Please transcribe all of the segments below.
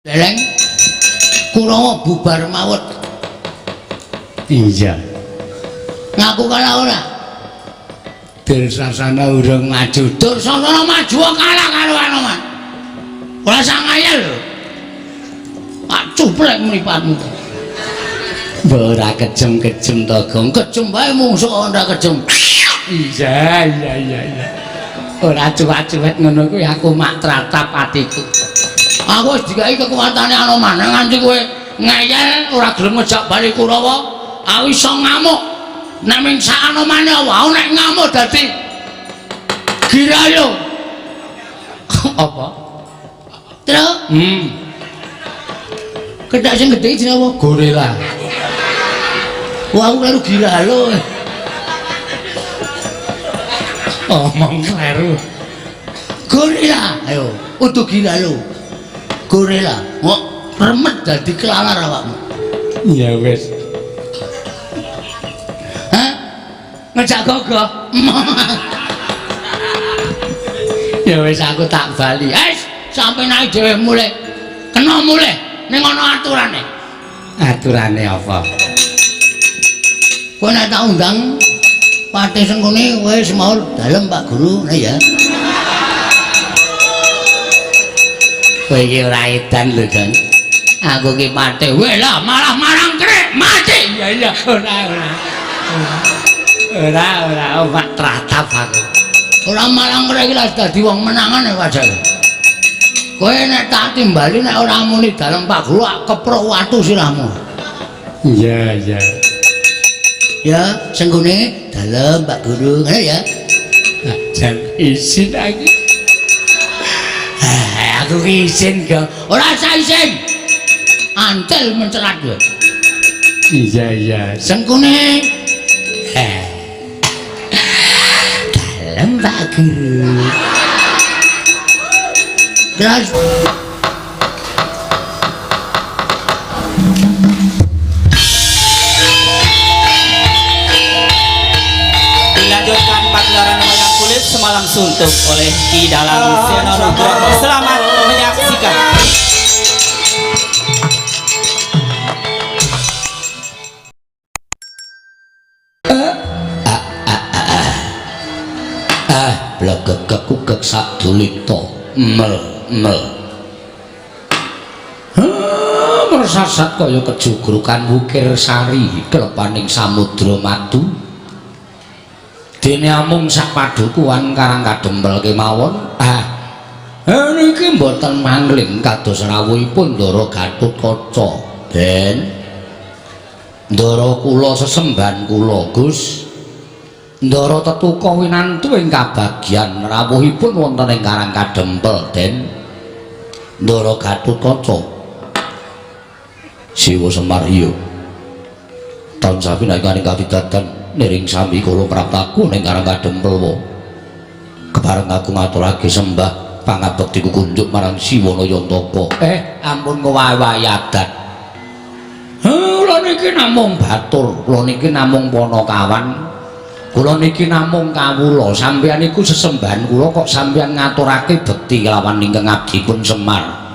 Leleng Kurawa bubar mawut. Iya. Ngaku kalah ora? Dursasana urung maju. Dursasana maju kalah karo Anoman. Ora sang ngayal lho. Tak cuplek mripatmu. Ora kejem-kejem to, Gong. Kejem wae mungsuh ora kejem. Iya, iya, iya, iya. Ora cuwat-cuwet ngono kuwi aku mak tratap atiku. Aku wis dikai kekuatane Anoman nganti kowe ngeyel ora gelem ngejak bali Kurawa, aku iso ngamuk. Nek ming sak Anomane apa? Aku nek ngamuk dadi Girayo. Apa? Truk, Kedak sing gedhe jenenge apa? Gorila. Wah, aku kleru Giralo. Omong kleru. Gorila, ayo, utuh Giralo. Gorila, kok remet dadi kelalar awakmu. Ya wis. Hah? Ngejak gogoh. Ya wis aku tak bali. Wis, sampe naik dhewe mulih. Kena mulih ning ana aturane. Aturane apa? Kowe nek tak undang Patih Sengkuni kowe semaur dalem Pak Guru, nah ya. Kowe iki ora edan lho, Jan. Aku ki patih. Weh lah, malah marang krek mati. Iya iya, ora ora. Ora ora mak tratap aku. Ora marang krek iki lah dadi wong menangan ya wajah. Kowe nek tak timbali nek ora muni dalem Pak Guru ak keprok watu sirahmu. Iya iya. Ya, Sengkuni dalem Pak Guru, ngono ya. Jan izin aku. Aku ki izin, Gong. Ora usah izin. Antel mencerat kowe. Iya iya. Sengkuni. Dalem Pak Guru. Terus Dilanjutkan pagelaran wayang kulit semalam suntuk oleh Ki Dalang Seno Nugroho. Selamat menyaksikan. Ah, blegegek sadulita. Mel mel. Mersasat kaya kejugrukan wukir sari klepaning samudra madu. Dene amung sak padukuhan Karang Kadempel kemawon. Ah, niki mboten mangling kados rawuhipun Ndara Gatotkaca. Ben Ndara kula sesembahan kula, Gus. Ndara tetuka winantu ing kabagyan rawuhipun wonten ing Karang Kadempel, Den. Ndara Gatotkaca. Siwa Semar iya. Tansah pinanggane kawidadan niring sami kula praptaku ning Karang Kadempel wa. Kepareng aku ngaturake sembah pangabektiku kunjuk marang Siwana Yantaka. Ampun ngowahi adat. Kula niki namung batur, kula niki namung panakawan. Kula niki namung kawula, sampeyan iku sesembahan kula kok sampeyan ngaturake bekti kelawan ingkang abdipun Semar.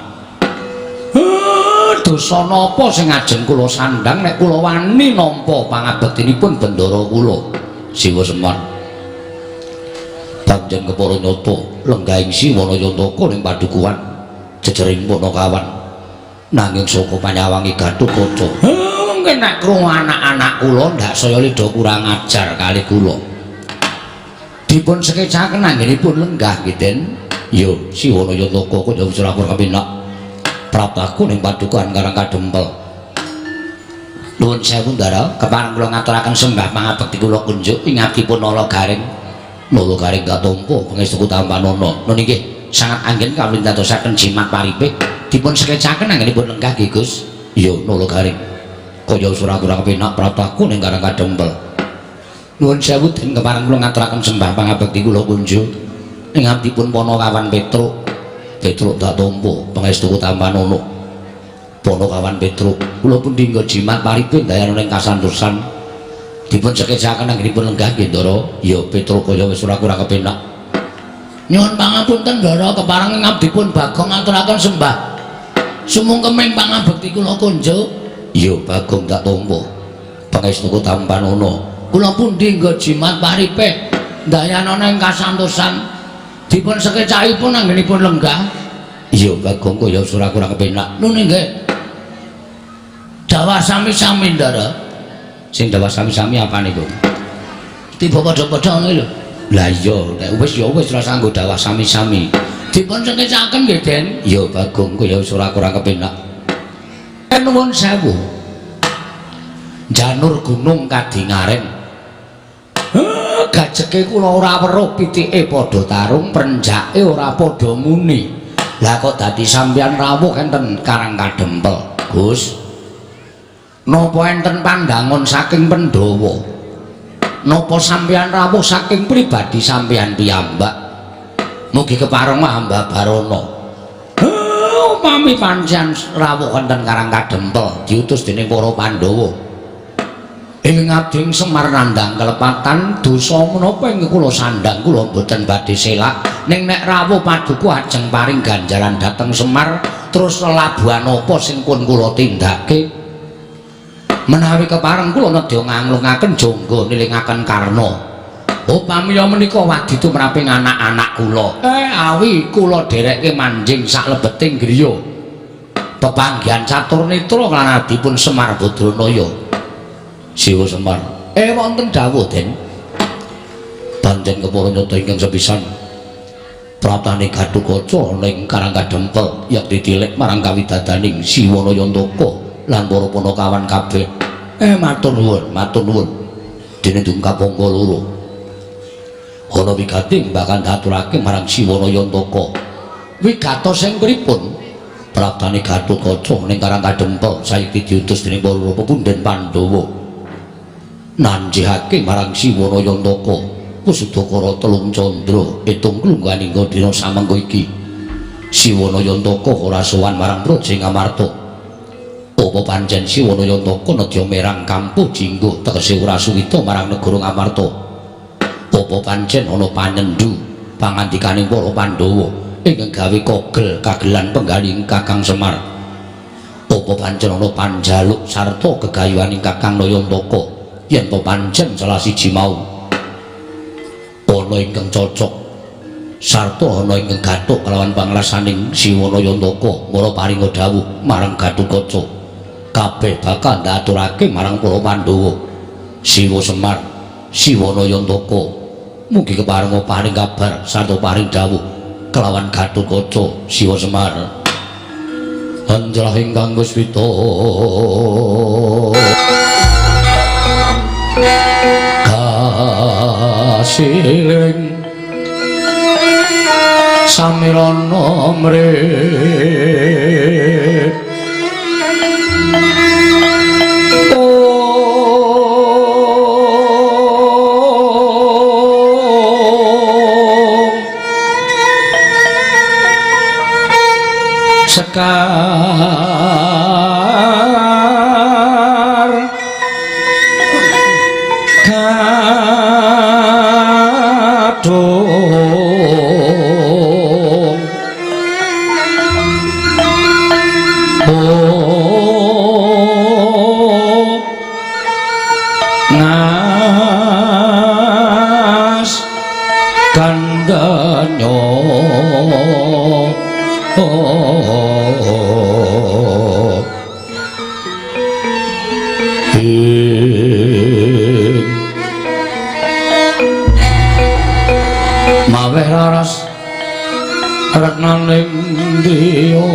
Dosa napa sing ajeng kula sandhang nek kula wani nampa pangabektinipun bendara kula Siwa Semar. Panjen kepara nyata lenggahing Siwana Yantaka ning padukuhan jejering Panakawan. Nanging saka panyawangi Gatotkaca. Mungkin nek krungu anak-anak kula ndak saya lidha kurang ajar kali kula. Dipun sekecaken anggenipun lenggah nggih, Den. Ya, Siwana Yantaka kaya surapur kepinak. Praptaku ning padukuhan Karang Kadempel. Nuwun sewu Ndara, kepareng kula ngaturaken sembah pangabekti kula kunjuk ing abdipun Nala Garing. Nala Garing katampa pangestu tampanana. Nun inggih sangat anggen kawula ndantosaken jimat paripih dipun sekecaken anggenipun lenggah nggih Gus. Ya Nala Garing. Kaya surah-surah kepenak praptaku ning Karang Kadempel. Nuwun sewu Den, kepareng kula ngaturaken sembah pangabekti kula kunjuk ing abdipun Panakawan Petruk. Petruk tak tampa pangestu tampanana. Panakawan Petruk kula pun dinggo jimat paripih ndayana ing kasantosan. Dipun sekecaken anggenipun lenggah nggih Ndara. Ya Petruk kaya wis ora kurang kepenak. Nyuwun pangapunten Ndara, kepareng ngabdipun Bagong ngaturaken sembah Sumungkeming pangabekti kula konjuk. Iya Bagong tak tampa. Pangestuku tampanana. Kula pundi nggo jimat paripeh ndayanana ing kasantosan. Dipun sekecakipun anggenipun lenggah. Iya Bagong kaya ora kurang kepenak. Nune nggih. Dawah sami-sami Ndara. Sing dawah sami-sami apane, Gong? Tiba padha-padha ngono lho. Lah iya, nek wis ya wis ora sanggo dawah sami-sami. Dipun sekecaken nggih, Den. Iya Bagong kaya wis ora kurang kepenak. Nuwun sewu. Janur gunung kadingaren. Gajeke kula ora weruh pitike padha tarung, prenjake ora padha muni. Lah kok dadi sampeyan rawuh enten Karang Kadempel, Gus? Napa enten pandangon saking Pandhawa? Napa sampeyan rawuh saking pribadi sampeyan piyambak? Mugi kepareng hamba Barana. Upami pancen rawuh enten Karang Kadempel diutus dening para Pandhawa. Ing ngabding Semar nandhang kelepatan dosa menapa ing kula sandhang kula mboten badhe selak ning nek rawuh paduka ajeng paring ganjaran dhateng Semar terus lelabuhan apa sing pun kula tindake menawi kepareng kula nedya nganglungaken jangga nilingaken Karna. Upami menika wadi tumraping anak-anak kula. Awi kula dherekke manjing saklebeting griya. Pepanggihan Caturnetra lan adipun Semar Badranaya. Siwa Semar. Wonten dawuh, Den. Pancen kepara nyata ingkang sepisan. Praptane Gatotkaca ning Karang Kadempel yekti tilik marang kawidadaning Siwana Yantaka lan para panakawan kabeh. Matur nuwun, matur nuwun. Dene dungkap angka loro. Ana wigati bakal diaturake marang Siwana Yantaka. Wigatos sing pripun? Praptane Gatotkaca ning Karang Kadempel saiki diutus dening para pepundhen Pandhawa. Nanjihake marang Siwana Yantaka Wusudakara telung candra etung klungganing dina samengko iki. Siwana Yantaka ora sowan marang Praja Ngamarta. Apa pancen Siwana Yantaka nedya merang kampuh jinggo tegese ora suwita marang negara Ngamarta? Apa pancen ana panyendu pangandikaning para Pandhawa ingkang gawe kogel kagelan penggalih Kakang Semar? Apa pancen ana panjaluk sarta gegayuhaning Kakang Nayantaka? Yen to pancen salah siji mau ana ingkang cocok sarta ana ingkang gathuk kelawan panglasaning Siwana Yantaka mara paringa dawuh marang Gatotkaca kabeh bakal ndaturake marang para Pandhawa. Siwa Semar, Siwana Yantaka mugi keparenga paring kabar sarta paring dawuh kelawan Gatotkaca. Siwa Semar anjlah ingkang Kuswita kasiling samirana mrih sekar kadung ngas kandanyo maweh raras retnaning diya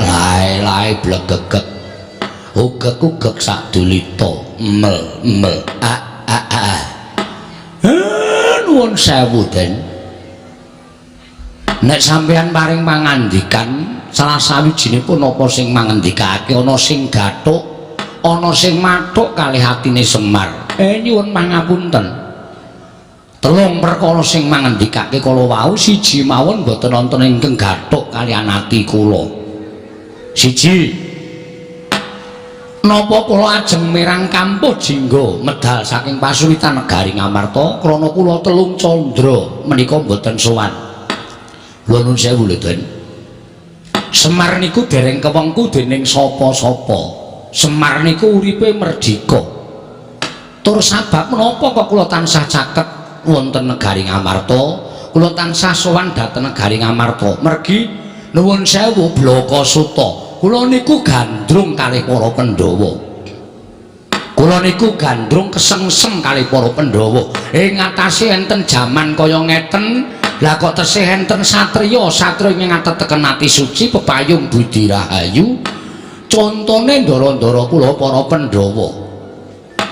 Lae-lae blegegeg ugeg-ugeg sadulita mel-mel a a a. Nuwun sewu, Den. Nek sampeyan paring pangandikan salah sawijinipun apa sing mangendikake ana sing gathuk, ana sing mathuk kalih atine Semar. Nyuwun pangapunten. Telung perkara sing mangendikake kala wau siji mawon mboten wonten ingkang gathuk kaliyan ati kula. Siji, napa kula ajeng mirang kampuh jingga medal saking pasuwitan negari Ngamarta krana kula telung candra menika mboten sowan. Kula nuwun sewu lho, Den. Semar niku dereng kewengku dening sapa-sapa. Semar niku uripe merdika. Tur sabab menapa kok kula tansah caket wonten negari Ngamarta, kula tansah sowan dhateng negari Ngamarta. Mergi nuwun sewu Blaka Suta, kula niku gandrung kalih para Pandhawa. Kula niku gandrung kesengsem kalih para Pandhawa. Ing ngatasé enten jaman kaya ngeten, lah kok tesih enten satriya, satriya ing ngateteken ati suci pepayung budi rahayu. Contone ndara-ndara kula para Pandhawa.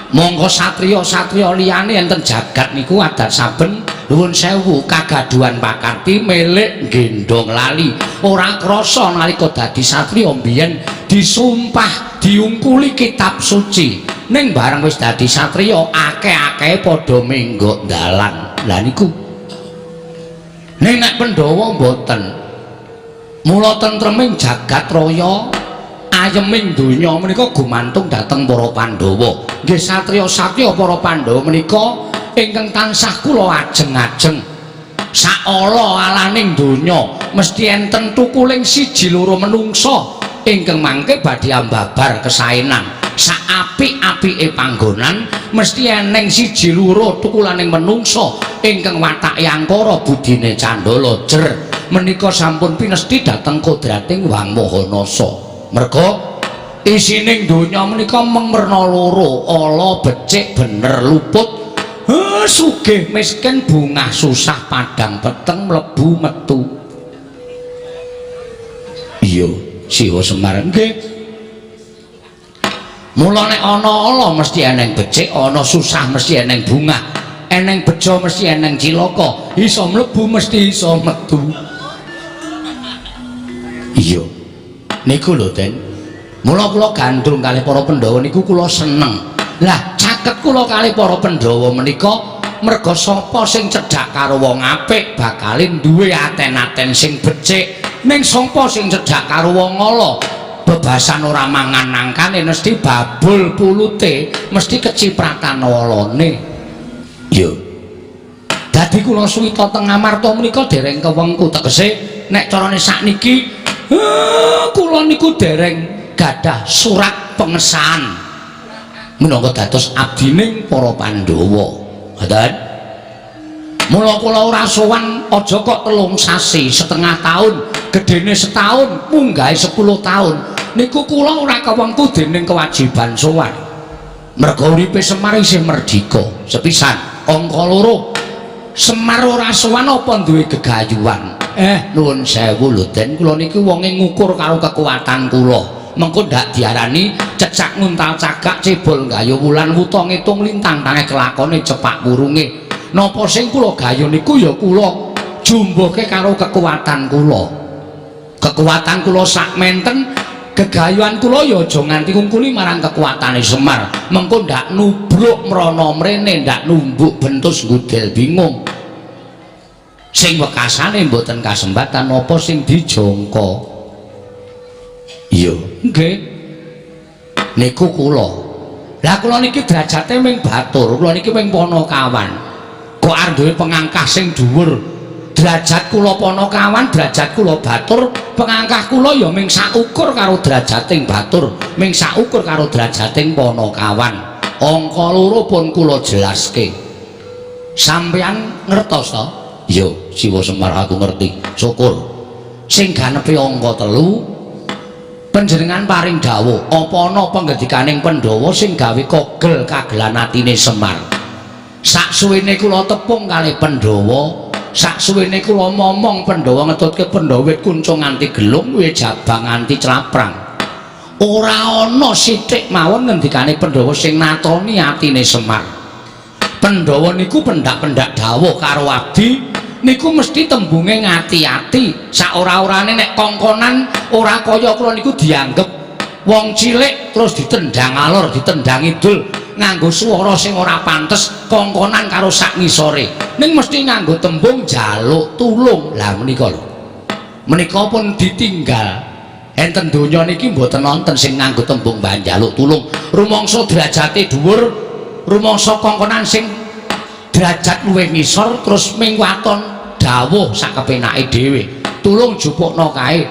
Monggo satriya-satriya liyane enten jagat niku adat saben nuwun sewu kagaduhan pakarti milik gendong lali. Ora krasa nalika dadi satriya mbiyen disumpah diungkuli kitab suci. Ning bareng wis dadi satriya akeh-akehe padha menggok dalan. Lah niku. Ning nek Pandhawa mboten. Mula tentreming jagat raya, ayeming donya menika gumantung dhateng para Pandhawa. Nggih satriya-satriya para Pandhawa menika ingkang tansah kula ajeng-ajeng. Saala-alaning donya mesti enten tukuling siji loro menungsa ingkang mangke badhe ambabar kesaenan. Saapik-apike panggonan mesti eneng siji loro tukulaning menungsa ingkang watake angkara budine candala jer. Menika sampun pinesti dhateng kodrating Wang Maha Nasa. Merga isining donya menika mung werna loro, ala becik bener luput, sugih miskin bungah susah padang peteng mlebu metu. Iya, Siwa Semar nggih. Mula nek ana ala mesti eneng becik, ana susah mesti eneng bungah, eneng bejo mesti eneng cilaka, iso mlebu mesti iso metu. Iya. Niku lho, Den. Mula kula gandrung kalih para Pandhawa niku kula seneng. Lah, caket kula kalih para Pandhawa menika merga sapa sing cedhak karo wong apik bakale duwe aten-aten sing becik. Ning sapa sing cedhak karo wong ala, bebasan ora mangan nangkane mesti babul pulute, mesti kecipratan alane. Iya. Dadi kula suwita teng Ngamarta menika dereng kewengku, tegese nek carane sakniki kula niku dereng gadah surat pengesahan minangka dados abdining para Pandhawa. Ngoten. Mula kula ora sowan aja kok 3 sasi, setengah tahun, gedene setahun, munggahe 10 tahun. Niku kula ora kewengku dening kewajiban sowan. Merga uripe Semar isih merdika. Sepisan, angka loro. Semar ora sowan apa duwe gegayuhan? Nuwun sewu lho, Den, kula niki wonge ngukur karo kekuatan kula. Mengko ndak diarani cecak nguntal cagak cebol gayo wulan wuta ngitung lintang tange kelakone cepak wurunge. Napa sing kula gayo niku ya kula jumbuhke karo kekuatan kula. Kekuatan kula sak menten, gegayuhan kula ya aja nganti ngungkuli marang kekuatane Semar. Mengko ndak nubruk mrana mrene, ndak numbuk bentus ngudel bingung. Sing wekasane mboten kasembatan apa sing dijangka. Iya, nggih. Niku kula. Lah kula niki derajate ming batur, kula niki ming panakawan. Kok arep duwe pengangkah sing dhuwur? Derajat kula panakawan, derajat kula batur, pengangkah kula ya ming saukur karo derajating batur, ming saukur karo derajating panakawan. Angka loro pun kula jelaske. Sampeyan ngertos to? Iya, Siwa Semar aku ngerti. Syukur. Sing ganepi angka 3 panjenengan paring dawuh, apa ana panggendikaning Pandhawa sing gawe kogel kagelan atine Semar? Saksuwene kula tepung kalih Pandhawa, saksuwene kula momong Pandhawa ngetutke Pandhawa wit kuncung nganti gelung, wit jabang nganti claprang. Ora ana sithik mawon ngendikane Pandhawa sing natoni atine Semar. Pandhawa niku pendak-pendak dawuh karo abdi, Niku mesti tembunge ngati-ati. Saora-orane nek kongkonan ora kaya kula niku dianggep wong cilik terus ditendang alor, ditendang idul nganggo swara sing ora pantes, kongkonan karo sak ngisore. Ning mesti nganggo tembung jaluk tulung. Lah menika lho. Menika pun ditinggal. Enten donya niki mboten wonten sing nganggo tembung njaluk tulung. Rumangsa derajate dhuwur, rumangsa kongkonan sing derajat luwih ngisor terus ming waton dawuh sak kepenake dhewe. Tulung jupukna kae.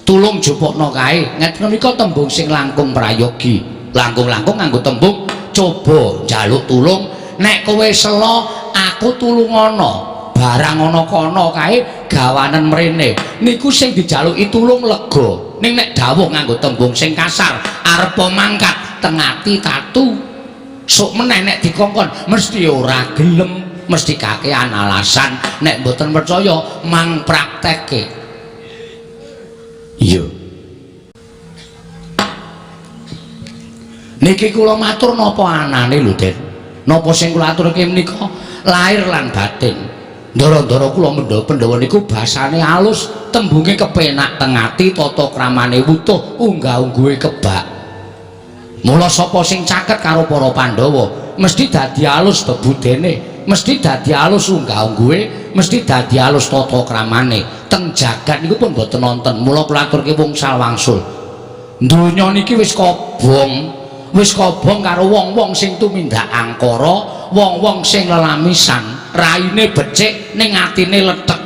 Tulung jupukna kae. Ngeten menika tembung sing langkung prayogi. Langkung-langkung nganggo tembung coba njaluk tulung. Nek kowe sela aku tulungana. Barang ana kono kae gawanen mrene. Niku sing dijaluki tulung lega. Ning nek dawuh nganggo tembung sing kasar, arep mangkat teng ati tatu. Sok meneh nek dikongkon mesti ora gelem, mesti kakean alasan. Nek mboten percaya mang praktekke. Iya. Niki kula matur napa anane lho, Den. Napa sing kula aturke menika lahir lan batin. Ndara-ndara kula mendha Pandhawa niku basane alus, tembunge kepenak teng ati, tata kramane wutuh, unggah-ungguhe kebak. Mula sapa sing caket karo para Pandhawa mesti dadi alus bebudene, mesti dadi alus unggah-ungguhe, mesti dadi alus tata kramane. Teng jagat niku pun mboten wonten. Mula kula aturke wungsal wangsul. Donya niki wis kobong, wis kobong karo wong-wong sing tumindak angkara, wong-wong sing lelamisan, raine becik ning atine lethek.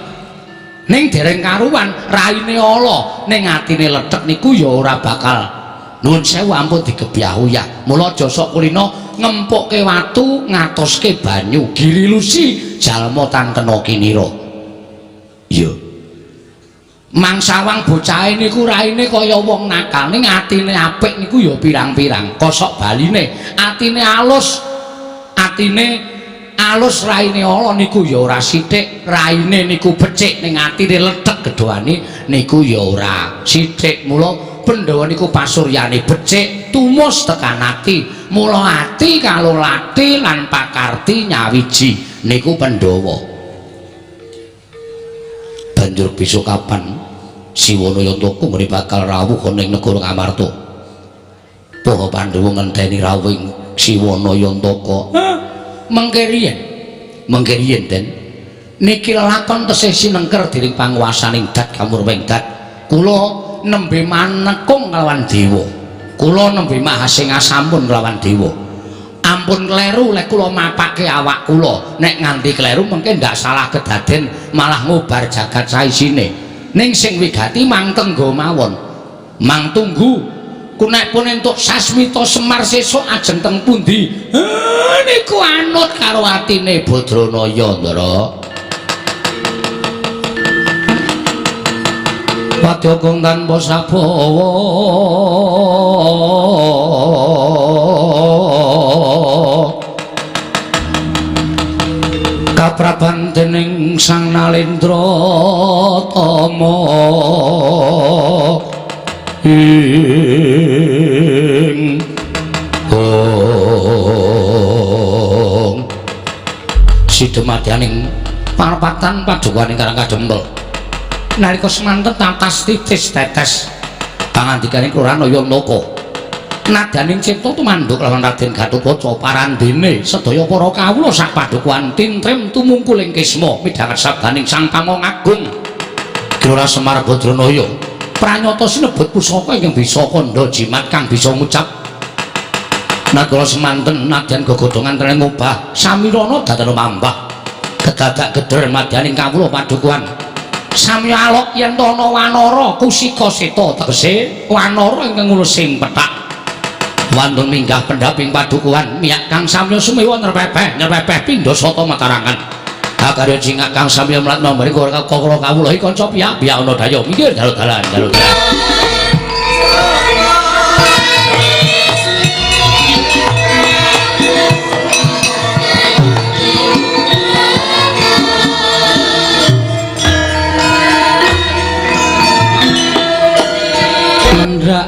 Ning dereng karuan raine ala ning atine lethek niku ya ora bakal. Nuwun sewu ampun digebyah-uyah. Mula aja sok kulina ngempukke watu ngatoske banyu, girilusi jalma tan kena kinira. Iya. Mangsawang bocahe niku raine kaya wong nakal, ning atine apik niku ya pirang-pirang. Kosok baline atine alus, atine alus raine ala niku ya ora sithik, raine niku becik ning atine lethek gedhoane niku ya ora sithik. Mula Pandhawa niku pasuryane becik tumus tekan ati. Mula ati kalolati lan pakarti nyawiji niku Pandhawa. Banjur besok kapan Siwana Yantaka nggone bakal rawuh ana ing negara Ngamarta. Para Pandhawa ngenteni rawuhing Siwana Yantaka. Mengke riyen, mengke riyen Den. Niki lelakon tesih sinengker dening panguwasaning Dat Kamurwing Dat. Kula nembe manekung kelawan dewa. Kula nembe mahasingasampun kelawan dewa. Ampun kleru lek kula mapake awak kula. Nek nganti kleru mengke ndak salah kedaden malah ngobar jagat saisine. Ning sing wigati mang tenggo mawon. Mang tunggu. Ku nek pun entuk sasmita Semar sesuk ajeng teng pundi? Niku anut karo atine Badranaya, Ndara. Padya tanpa sabawa kapraban dening Sang Nalendra Tama ing hong sidemadyaning parapatan padukaning Karang Kadempel. Nalika semanten tatas titis tetes pangandikaning Kelurahan Yantaka nadaning cipta tumanduk lawan Raden Gatotkaca parandene sedaya para kawula sak padukuhan tintrem tumungkul ing kisma midhanget sabdaning Sang Pamong Agung Gelora Semar Badranaya pranyata sinebut pusaka ingkang bisa kandha jimat kang bisa ngucap. Nalika semanten nadyan gegodhongan trene ngobah samirana dadan mambah kedadak geder madyaning kawula padukuhan sami alok yen ana wanara kusika seta tegese wanara ingkang ngulus pethak wantun minggah pendhaping padukuhan miyak kang samya sumewa nrepepeh nrepepeh pindha sata matarangan akarya cingak kang samya mlat nomor karo kawula iki kanca piyak-piyak ana daya minggir dalan dalan.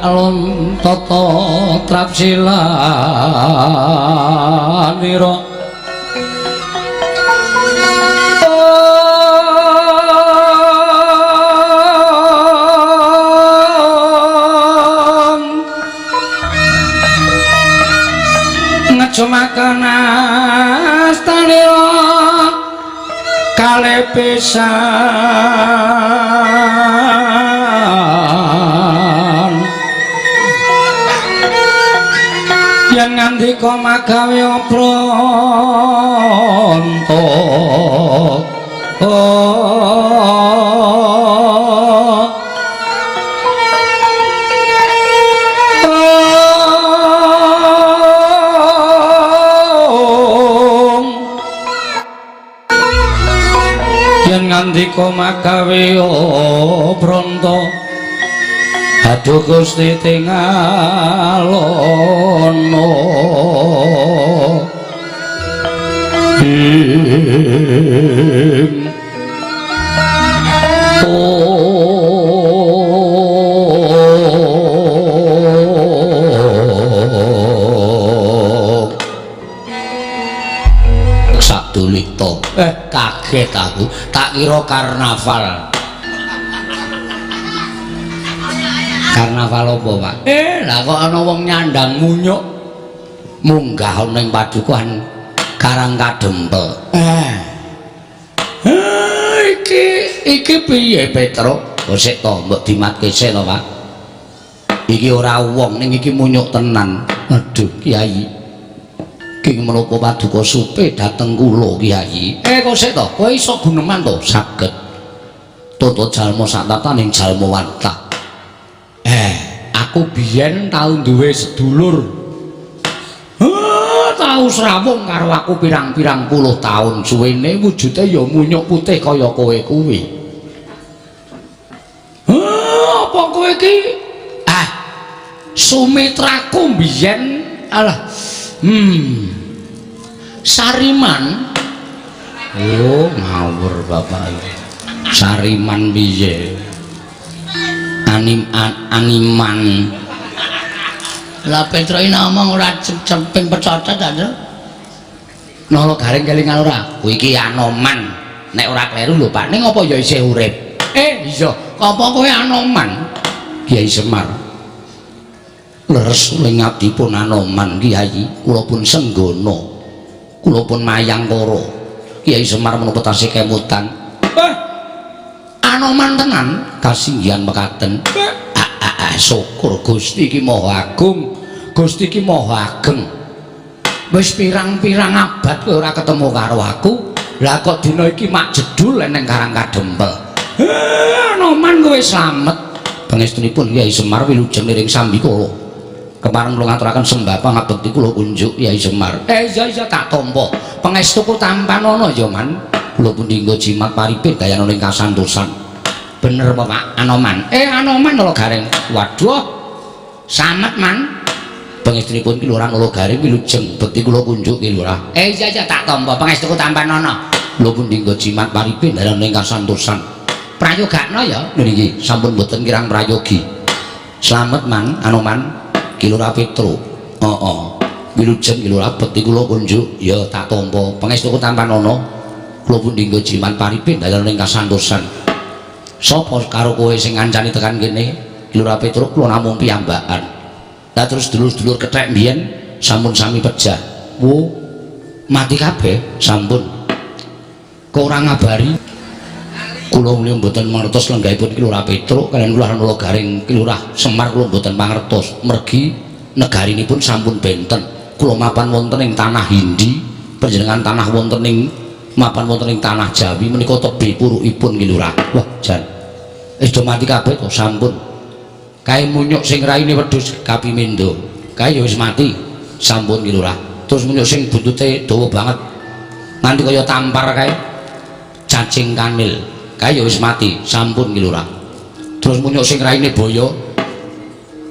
Alon tata trapsilanira aja makan astanira kalepisan yen ngandika magawe pranta. Yen ngandika magawe pranta, aduh Gusti tingalono. Ing Sakdulita. Kaget aku, tak kira karnaval. Karnaval apa, Pak? Lah kok ana wong nyandang munyuk munggah ana ing padukuhan Karang Kadempel. Iki piye, Petruk? Kok sik to, mbok dimatke sik to, Pak. Iki ora wong, ning iki munyuk tenan. Aduh, Kiai. Ki menapa paduka supe dhateng kula, Kiai? Kok sik to, kowe iso guneman to? Saged. Toto jalma sak tataning jalma wantah. Aku biyen tau duwe sedulur. Tau srawung karo aku pirang-pirang puluh taun suwene, wujude ya munyuk putih kaya kowe kuwi. Apa kowe iki? Sumitraku biyen alah. Sariman. Oh, ngawur bapak iki. Sariman piye? Animan. Lah Petro iki ngomong ora cemping pecocot ta, Tru? Nala garing kelingan ora? Kuwi iki Anoman. Nek ora kleru lho, Pak. Ning apa ya isih urip? Iya. Apa kowe Anoman? Kiai Semar. Leres ing abdipun Anoman, Kiai. Kula pun senggana. Kula pun mayangkara. Kiai Semar menapa tasih kemutan? Anoman tenan, kasinggihan mekaten. Syukur Gusti iki Maha Agung. Gusti iki Maha Ageng. Wis pirang-pirang abad kowe ora ketemu karo aku. Lah kok dina iki mak jedul eneng Karang Kadempel. Anoman kowe slamet. Pangestunipun Kyai Semar wilujeng niring sambikala. Kepareng kula ngaturaken sembah pangabekti kula kunjuk Kyai Semar. Iya tak tampa. Pangestuku tampanana ya, Man. Kula pundi nggo jimat paripin dayana ing kasantosan. Bener apa, Pak? Anoman. Anoman lho garing. Waduh. Samet, Man. Pangestunipun Ki Lurah Nala Garing wilujeng bekti kula kunjuk Ki Lurah. Iya tak tampa. Pangestuku tampanana. Kula pundi nggo jimat paripin dayana ing kasantosan. Prayogakno ya. Niki sampun mboten kirang prayogi. Slamet, Man, Anoman. Ki Lurah Petro. Heeh. Wilujeng Ki Lurah bekti kula kunjuk ya tak tampa. Pangestuku tampanana. Kula pundi nggo jimat paripin dayana ing kasantosan. Sapa karo kowe sing ngancani tekan kene? Ki Lurah Petruk kula namung piyambakan. Lah terus dulur-dulur kethek mbiyen sampun sami pejah. Wo, mati kabeh sampun. Kok ora ngabari? Kula mliya mboten mangertos lenggahipun Ki Lurah Petruk kaliyan Lurah Nala Garing Ki Lurah Semar kula mboten mangertos. Mergi negarinipun sampun benten. Kula mapan wonten ing tanah Hindi, panjenengan tanah wonten ing mapan wonten ing tanah Jawi menika tebih purukipun Ki Lurah. Wah, jan. Wis do mati kabeh to sampun. Kae munyuk sing raine wedhus kapimendo. Kae ya wis mati. Sampun Ki Lurah. Terus munyuk sing buntute dawa banget. Nganti kaya tampar kae. Cacing kanil. Kae ya wis mati. Sampun Ki Lurah. Terus munyuk sing raine boyo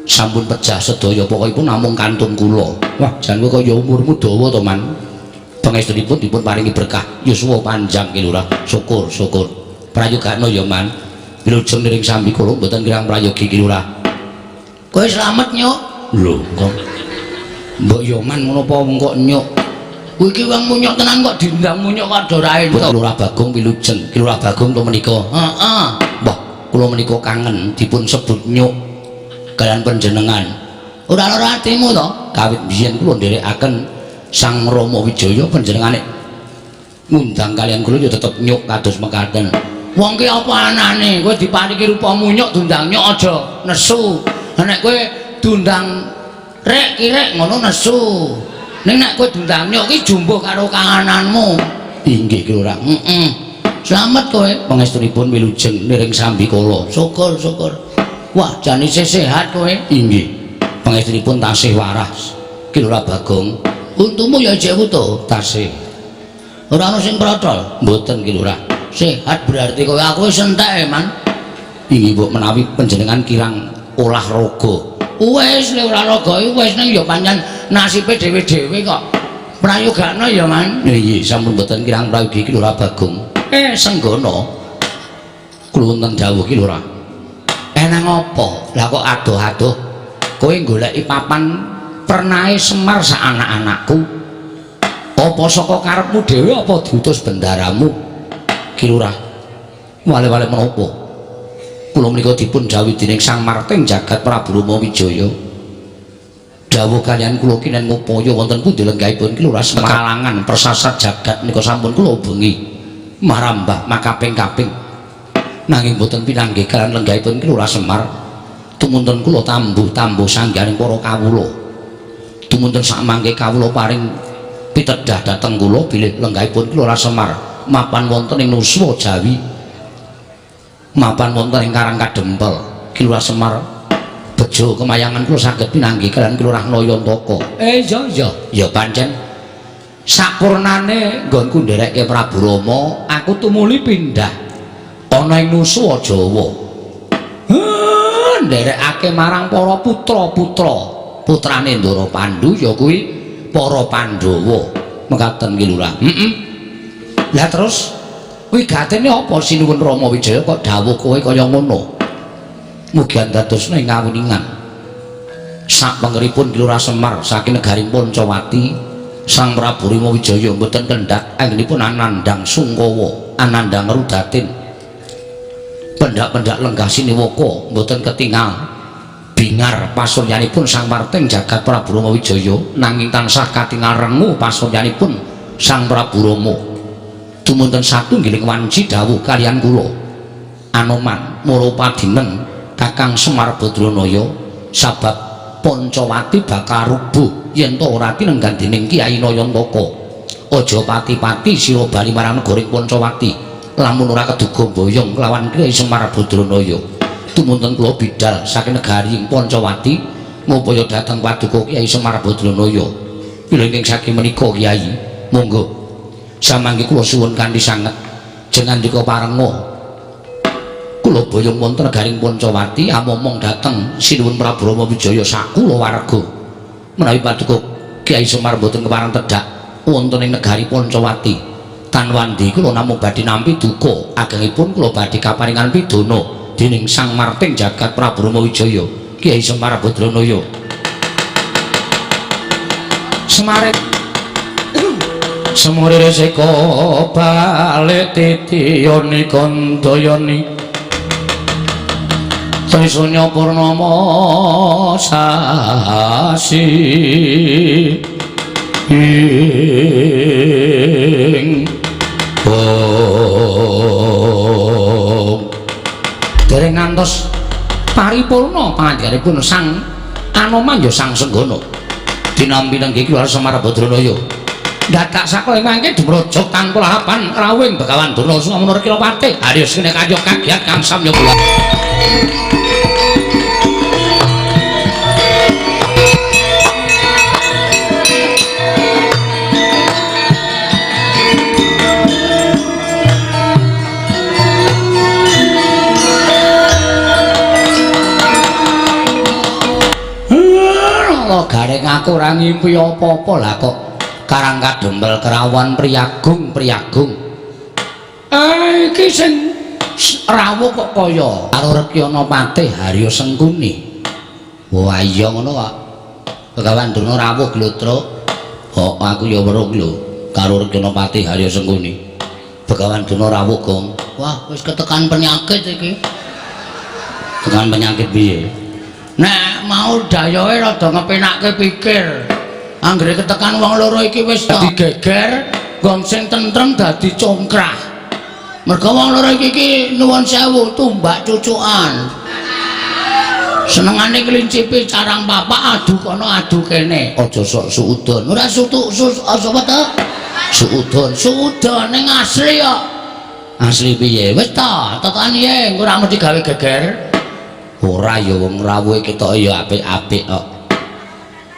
sampun pejah sedaya, pokokipun namung kantun kula. Wah, jan kowe kaya umurmu dawa to, Man. Pangestunipun dipun paringi berkah yuswa panjang Ki Lurah. Syukur, syukur. Prayogakno ya, Man. Wilujeng niring sambikala mboten kirang prayogi Ki Lurah. Kowe slamet, Nyuk. Lho, kok mbok ya Man ngono apa wong kok nyuk. Kowe iki wong munyuk tenan kok diundang munyuk kok ora entuk. Lurah Bagong wilujeng. Ki Lurah Bagong to menika. Heeh. Mbah, kula menika kangen dipun sebut nyuk kalian panjenengan. Ora lara atimu to? Kawit biyen kula nderekaken Sang Rama Wijaya panjenengane ngundang kalian kula ya tetep nyuk kados mekaten. Wong ki apa anane? Kowe diparingi rupamu nyuk diundang nyuk aja nesu. Nek kowe diundang rek kirek ngono nesu. Ning nek kowe diundang nyuk ki jumbuh karo kangananmu. Inggih Ki Lurah. Heeh. Slamet kowe. Pangestunipun wilujeng niring sambikala. Syukur syukur. Wah, jane isih sehat kowe. Inggih. Pangestunipun tasih waras. Ki Lurah Bagong, untumu ya isih utuh. Tasih. Ora ana sing protol. Mboten Ki Lurah. Sehat berarti kowe. Aku wis entek, Man. Inggih mbok menawi panjenengan kirang olahraga. Wis nek olahraga iku wis ning ya pancen nasibe dhewe-dhewe kok. Prayogakno ya, Man. Nggih, sampun mboten kirang prayogi Ki Lurah Bagong. Senggono. Kula wonten dawuh Ki Lurah. Enang apa? Lah kok adoh-adoh kowe goleki papan pernahe Semar sak anak-anakku. Apa saka karepmu dhewe apa diutus bendaramu? Ki Lurah. Wale-wale menapa? Kula menika dipun dhawuhi dening Sang Marting Jagat Prabu Rama Wijaya. Dawuh kaliyan kula kinen ngupaya wonten pundi lenggahipun Ki Lurah Semar persasat jagat menika sampun kula ubengi marambah makaping-kaping. Nanging boten pinanggih kaliyan lenggahipun Ki Lurah Semar. Tumunten kula tambuh-tambuh sangganing para kawula. Tumunten sakmangke kawula paring pitedah dhateng kula bilih lenggahipun Ki Lurah Semar mapan wonten ing Nuswa Jawi. Mapan wonten ing Karang Kadempel. Ki Lurah Semar bejo kemayangan kula saged pinanggih kaliyan Ki Lurah Nayantaka. Iya iya. Ya pancen sapurnane nggonku nderekke Prabu Rama, aku tumuli pindah ana ing Nuswa Jawa. Nderekake marang para putra-putra putrane Ndara Pandu ya kuwi para Pandhawa. Mekaten Ki Lurah. Heeh. Lah terus wigatene apa sinuwun Rama Wijaya kok dawuh kowe kaya ngono? Mugi andadosna ing kawuningan. Sak pengeripun Ki Lurah Semar saking negari Pancawati, Sang Prabu Rama Wijaya mboten kendhak anggenipun anandhang sungkawa, anandhang rudatin. Pendak-pendak lenggah siniwaka mboten ketingal bingar pasuryanipun Sang Marting Jagat Prabu Rama Wijaya, nanging tansah katingal rengu pasuryanipun Sang Prabu Rama. Tumunten satunggiling wanci dawuh kaliyan kula Anoman Murupadineng Kakang Semar Badranaya, sabab Pancawati bakal rubuh yen ta ora tinenggan dening Kyai Nayantaka. Aja pati-pati sira bali marang negara Pancawati lamun ora keduga boyong kelawan Kyai Semar Badranaya. Tumunten kula bidal saking negari Pancawati ngupaya dhateng paduka Kyai Semar Badranaya. Pilih saking menika Kyai, monggo samangke kula suwun kanthi sanget jengandika parenga. Kula boyong wonten negaring Pancawati amomong dhateng Sinuwun Prabu Rama Wijaya sakula warga. Menawi paduka Kyai Semar mboten kepareng tedhak wonten ing negari Pancawati, tanwandi kula namung badhe nampi duka agengipun kula badhe kaparingan pidana dening Sang Marting Jagat Prabu Rama Wijaya Kyai Semar Badranaya. Semare Semure reseka balik titiyoni kandayani Trisunya purnama sasi ing bong. Dereng ngantos paripurna pangandikanipun Sang Anoman ya Sang Senggono dinampi nenggih Ki Lurah Semar Badranaya. Dadak sakala mangke dumrojog tanpa lahapan rawuhing Begawan Durna Sumenep Kilapati Haryos kene kaya kagiat kang samya kula. Gareng aku ora ngimpi apa-apa lah kok Karang Kadempel kerawan priyagung priyagung. Iki sing rawuh kok kaya karo Rekyana Patih Harya Sengkuni. Wah iya ngono kok. Begawan Durna rawuh glotro. Oh aku ya weruh lho karo Rekyana Patih Harya Sengkuni. Begawan Durna rawuh gong. Wah wis ketekan penyakit iki. Tekan penyakit piye? Nek mau dayohe rada ngepenakke pikir. Anggere ketekan wong loro iki wis dadi geger, nggon sing tentrem dadi congkrah. Mergo wong loro iki iki nuwun sewu tumbak cucukan. Senengane klincipi carang papak adu kono adu kene. Aja sok suudon. Ora sutuk sus apa to? Suudon, suudon ning asli kok. Asli piye? Wis ta, tekan piye engko ora mesti gawe geger. Ora ya wong rawuhe ketoke ya apik-apik kok.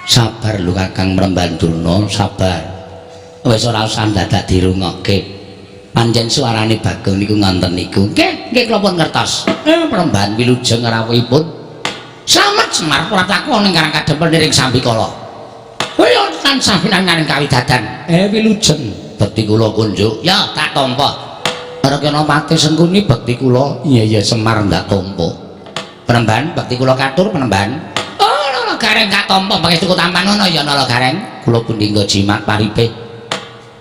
Sabar lho Kakang Mremban Durna, sabar. Wis ora usah dadak dirungokke. Pancen suarane Bagong niku ngonten niku. Nggih, nggih kula pun ngertos. Mremban wilujeng rawuhipun. Slamet Semar prataku ning Karang Kadempel niring sambikala. Kowe tansah pinanganing kawidadan. Wilujeng bekti kula kunjuk. Ya, tak tampa. Rekana Patih Sengkuni bekti kula. Iya iya Semar ndak tampa. Penemban bekti kula katur penemban. Oh, Nala Gareng tak tampa pangestuku tampan ana ya Nala Gareng. Kula pundi nggo jimat paripe.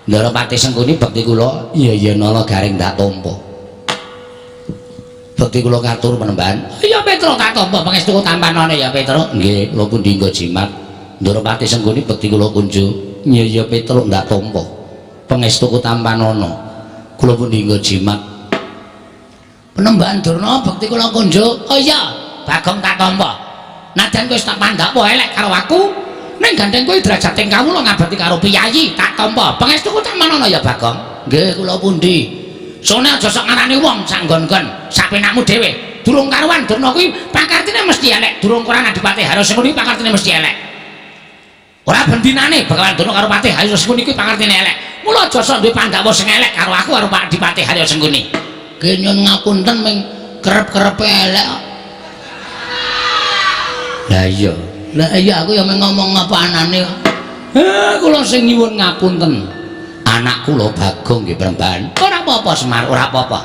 Ndara Patih Sengkuni bekti kula. Iya iya Nala Gareng ndak tampa. Bekti kula katur penemban. Iya Petro tak tampa pangestuku tampan ana ya Petro. Nggih, kula pundi nggo jimat. Ndara Patih Sengkuni bekti kula kunjuk. Iya iya Petro ndak tampa. Pangestuku tampan ana. Kula pundi nggo jimat. Penemban Durna bekti kula kunjuk. Oh iya, Bagong tak tampa. Najan kowe wis tak pandhakwa elek karo aku, ning gandeng kowe derajating kawula ngabekti karo piyayi, tak tampa. Pangestuku tampan ana ya Bagong. Nggih, kula pundi. Sone aja sok ngarani wong sak nggon-nggon, sak penakmu dhewe. Durung karuan Durna kuwi pakartine mesti elek, durung karuan Adipati Harya Sengkuni pakartine mesti elek. Ora bendinane Bagawan Durna karo Patih Harya Sengkuni kuwi pakartine elek. Mula aja sok duwe pandhawa sing elek karo aku karo Pak Adipati Harya Sengkuni. Nggih nyun ngapunten ming kerep-kerepe elek. Lah iya. Lah iya aku ya mung ngomong apa anane. Kula sing nyuwun ngapunten. Anak kula Bagong nggih Premban. Ora apa-apa Semar, ora apa-apa.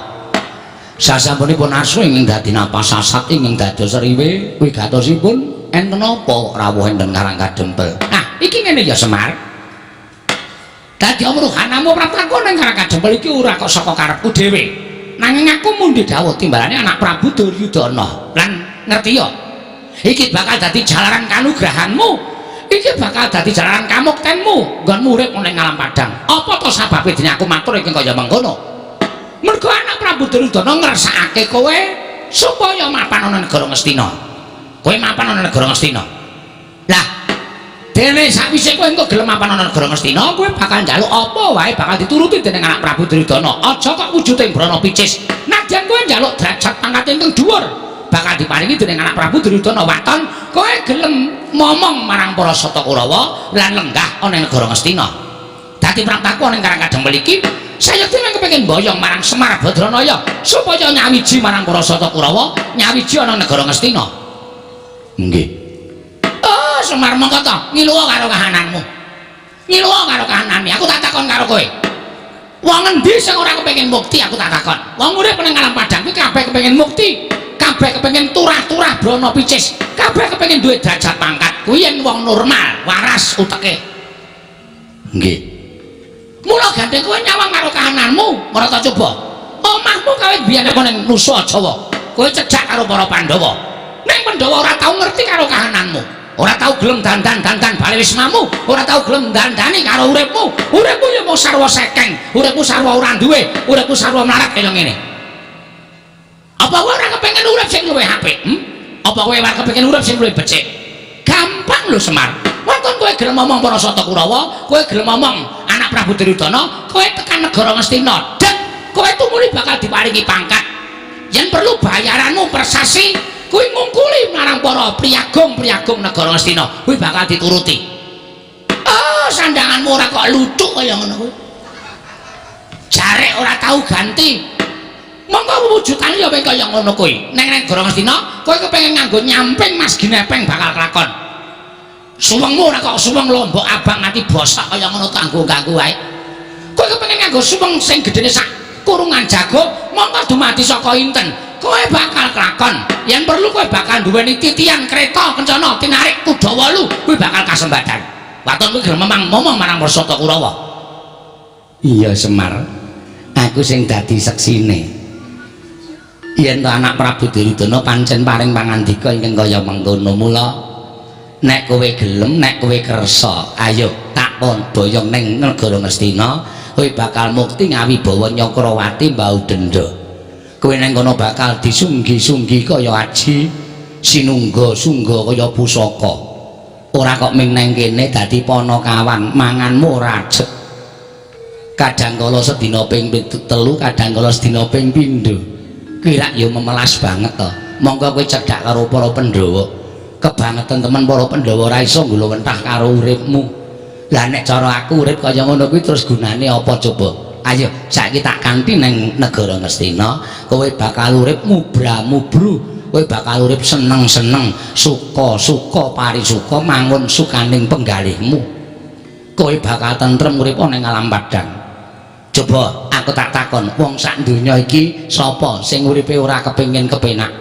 Sasampunipun asu ingkang dadi napas sasat ingkang dados riwe wigatosipun enten apa rawuh enten Karang Kadempel. Nah, iki ngene ya Semar. Dadi amruhanamu praptaku ning Karang Kadempel iki ora kok saka karepku dhewe. Nanging aku mundi dawuh timbalane anak Prabu Duryudana. Lan ngerti ya? Iki bakal dadi jalaran kanugrahanmu. Iki bakal dadi jalaran kamuktenmu nggonmu urip ning alam padang. Apa to sababe dene aku matur iki kaya mengkono? Mergo anak Prabu Duryudana ngersakake kowe supaya mapan ana negara Ngastina. Kowe mapan ana negara Ngastina. Lah, dene sakwise kowe engko gelem mapan ana negara Ngastina, kowe bakal njaluk apa wae bakal dituruti dening anak Prabu Duryudana. Aja kok wujude brana picis. Nadyan kowe njaluk derajat pangkat ingkang dhuwur, bakal diparingi dening anak Prabu Duryudana. Waton kowe gelem momong marang para Sata Kurawa lan lenggah ana ing negara Ngastina. Dadi praptaku ana ing Karang Kadempel iki sayekti mung kepengin mboyong marang Semar Badranaya supaya nyawiji marang para Sata Kurawa, nyawiji ana negara Ngastina. Nggih. Oh, Semar mongko to, ngiluwa karo kahananmu. Ngiluwa karo kahanane. Aku tak takon karo kowe. Wong endi sing ora kepengin mukti aku tak takon. Wong urip ning alam padang kuwi kabeh kepengin mukti. Kabeh kepengin turah-turah brana picis. Kabeh kepengin duwe derajat pangkat. Kuwi yen wong normal, waras uteke. Nggih. Mula gandeng kowe nyawang karo kahananmu, ora ta coba. Omahmu kawit biyen aku ning Nusa Jawa. Kowe cedhak karo para Pandhawa. Ning Pandhawa ora tau ngerti karo kahananmu. Ora tau gelem dandan-dandan bali wismamu, ora tau gelem dandani karo uripmu. Uripmu ya mung sarwa sekeng, uripmu sarwa ora duwe, uripmu sarwa mlarat kaya ngene. Apa kowe ora kepengin urip sing luwih apik? Apa kowe ora kepengin urip sing luwih becik? Gampang lho Semar. Wonten kowe gelem ngomong para Sata Kurawa, kowe gelem ngomong anak Prabu Duryudana, kowe tekan negara Ngastina, dek kowe tumuli bakal diparingi pangkat. Yen perlu bayaranmu persasi, kuwi ngungkuli marang para priyagung-priyagung negara Ngastina, kuwi bakal dituruti. Oh, sandanganmu ora kok lucu kaya ngono kuwi. Jarek ora tau ganti. Monggo wujudane ya kaya ngono kuwi. Neng negara Ngastina, kowe kepengin nganggo nyamping Mas Ginepeng bakal kelakon. Suwengmu ora kok suweng lombok abang nganti bosok kaya ngono kanggo-kanggo wae. Kowe kepengin nganggo suweng sing gedene sak kurungan jago, monggo dumadi saka inten. Kowe bakal kelakon. Yen perlu kowe bakal duweni titian kereta kencana tinarik kuda wolu, kuwi bakal kasembadan. Waton kuwi gelem memang momong marang Sata Kurawa. Iya Semar, aku sing dadi seksine. Yen to anak Prabu Duryudana pancen paring pangandika ingkang kaya mengkono, mula Nek kowe gelem, nek kowe kersa, ayo tak boyong ning negara Ngastina, kowe bakal mukti ngawibawa Nyakrawati mbau denda. Kowe ning kono bakal disunggi-sunggi kaya aji, sinungga-sungga kaya pusaka. Ora kok ming nang kene dadi panakawan, manganmu ora ajeg. Kadang kala sedina ping 3, kadang kala sedina ping pindho. Kuwi rak ya memelas banget to. Monggo kowe cedhak karo para Pandhawa. Kebangetan temen para Pandhawa ora iso nggulawentah karo uripmu. Lah nek cara aku urip kaya ngono kuwi terus gunane apa coba? Ayo saiki tak kanthi ning negara Ngastina, kowe bakal urip mubra-mubru, kowe bakal urip seneng-seneng, suka-suka parisuka mangun sukaning penggalihmu. Kowe bakal tentrem urip ning alam padang. Coba aku tak takon, wong sak donya iki sapa sing uripe ora kepengin kepenak?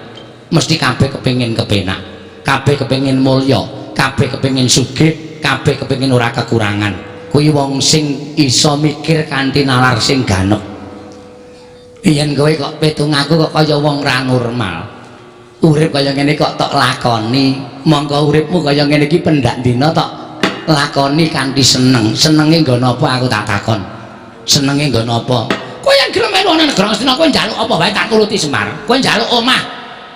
Mesti kabeh kepengin kepenak. Kabeh kepengin mulya, kabeh kepengin sugih, kabeh kepengin ora kekurangan. Kuwi wong sing iso mikir kanthi nalar sing ganep. Yen kowe kok pitung aku kok kaya wong ra normal. Urip kaya ngene kok tok lakoni, mongko uripmu kaya ngene iki pendak dina tok lakoni kanthi seneng. Senenge nggo napa aku tak takon. Senenge nggo napa? Kowe yang gelem melu nang negara Ngastina kowe njaluk apa wae tak turuti Semar. Kowe njaluk omah,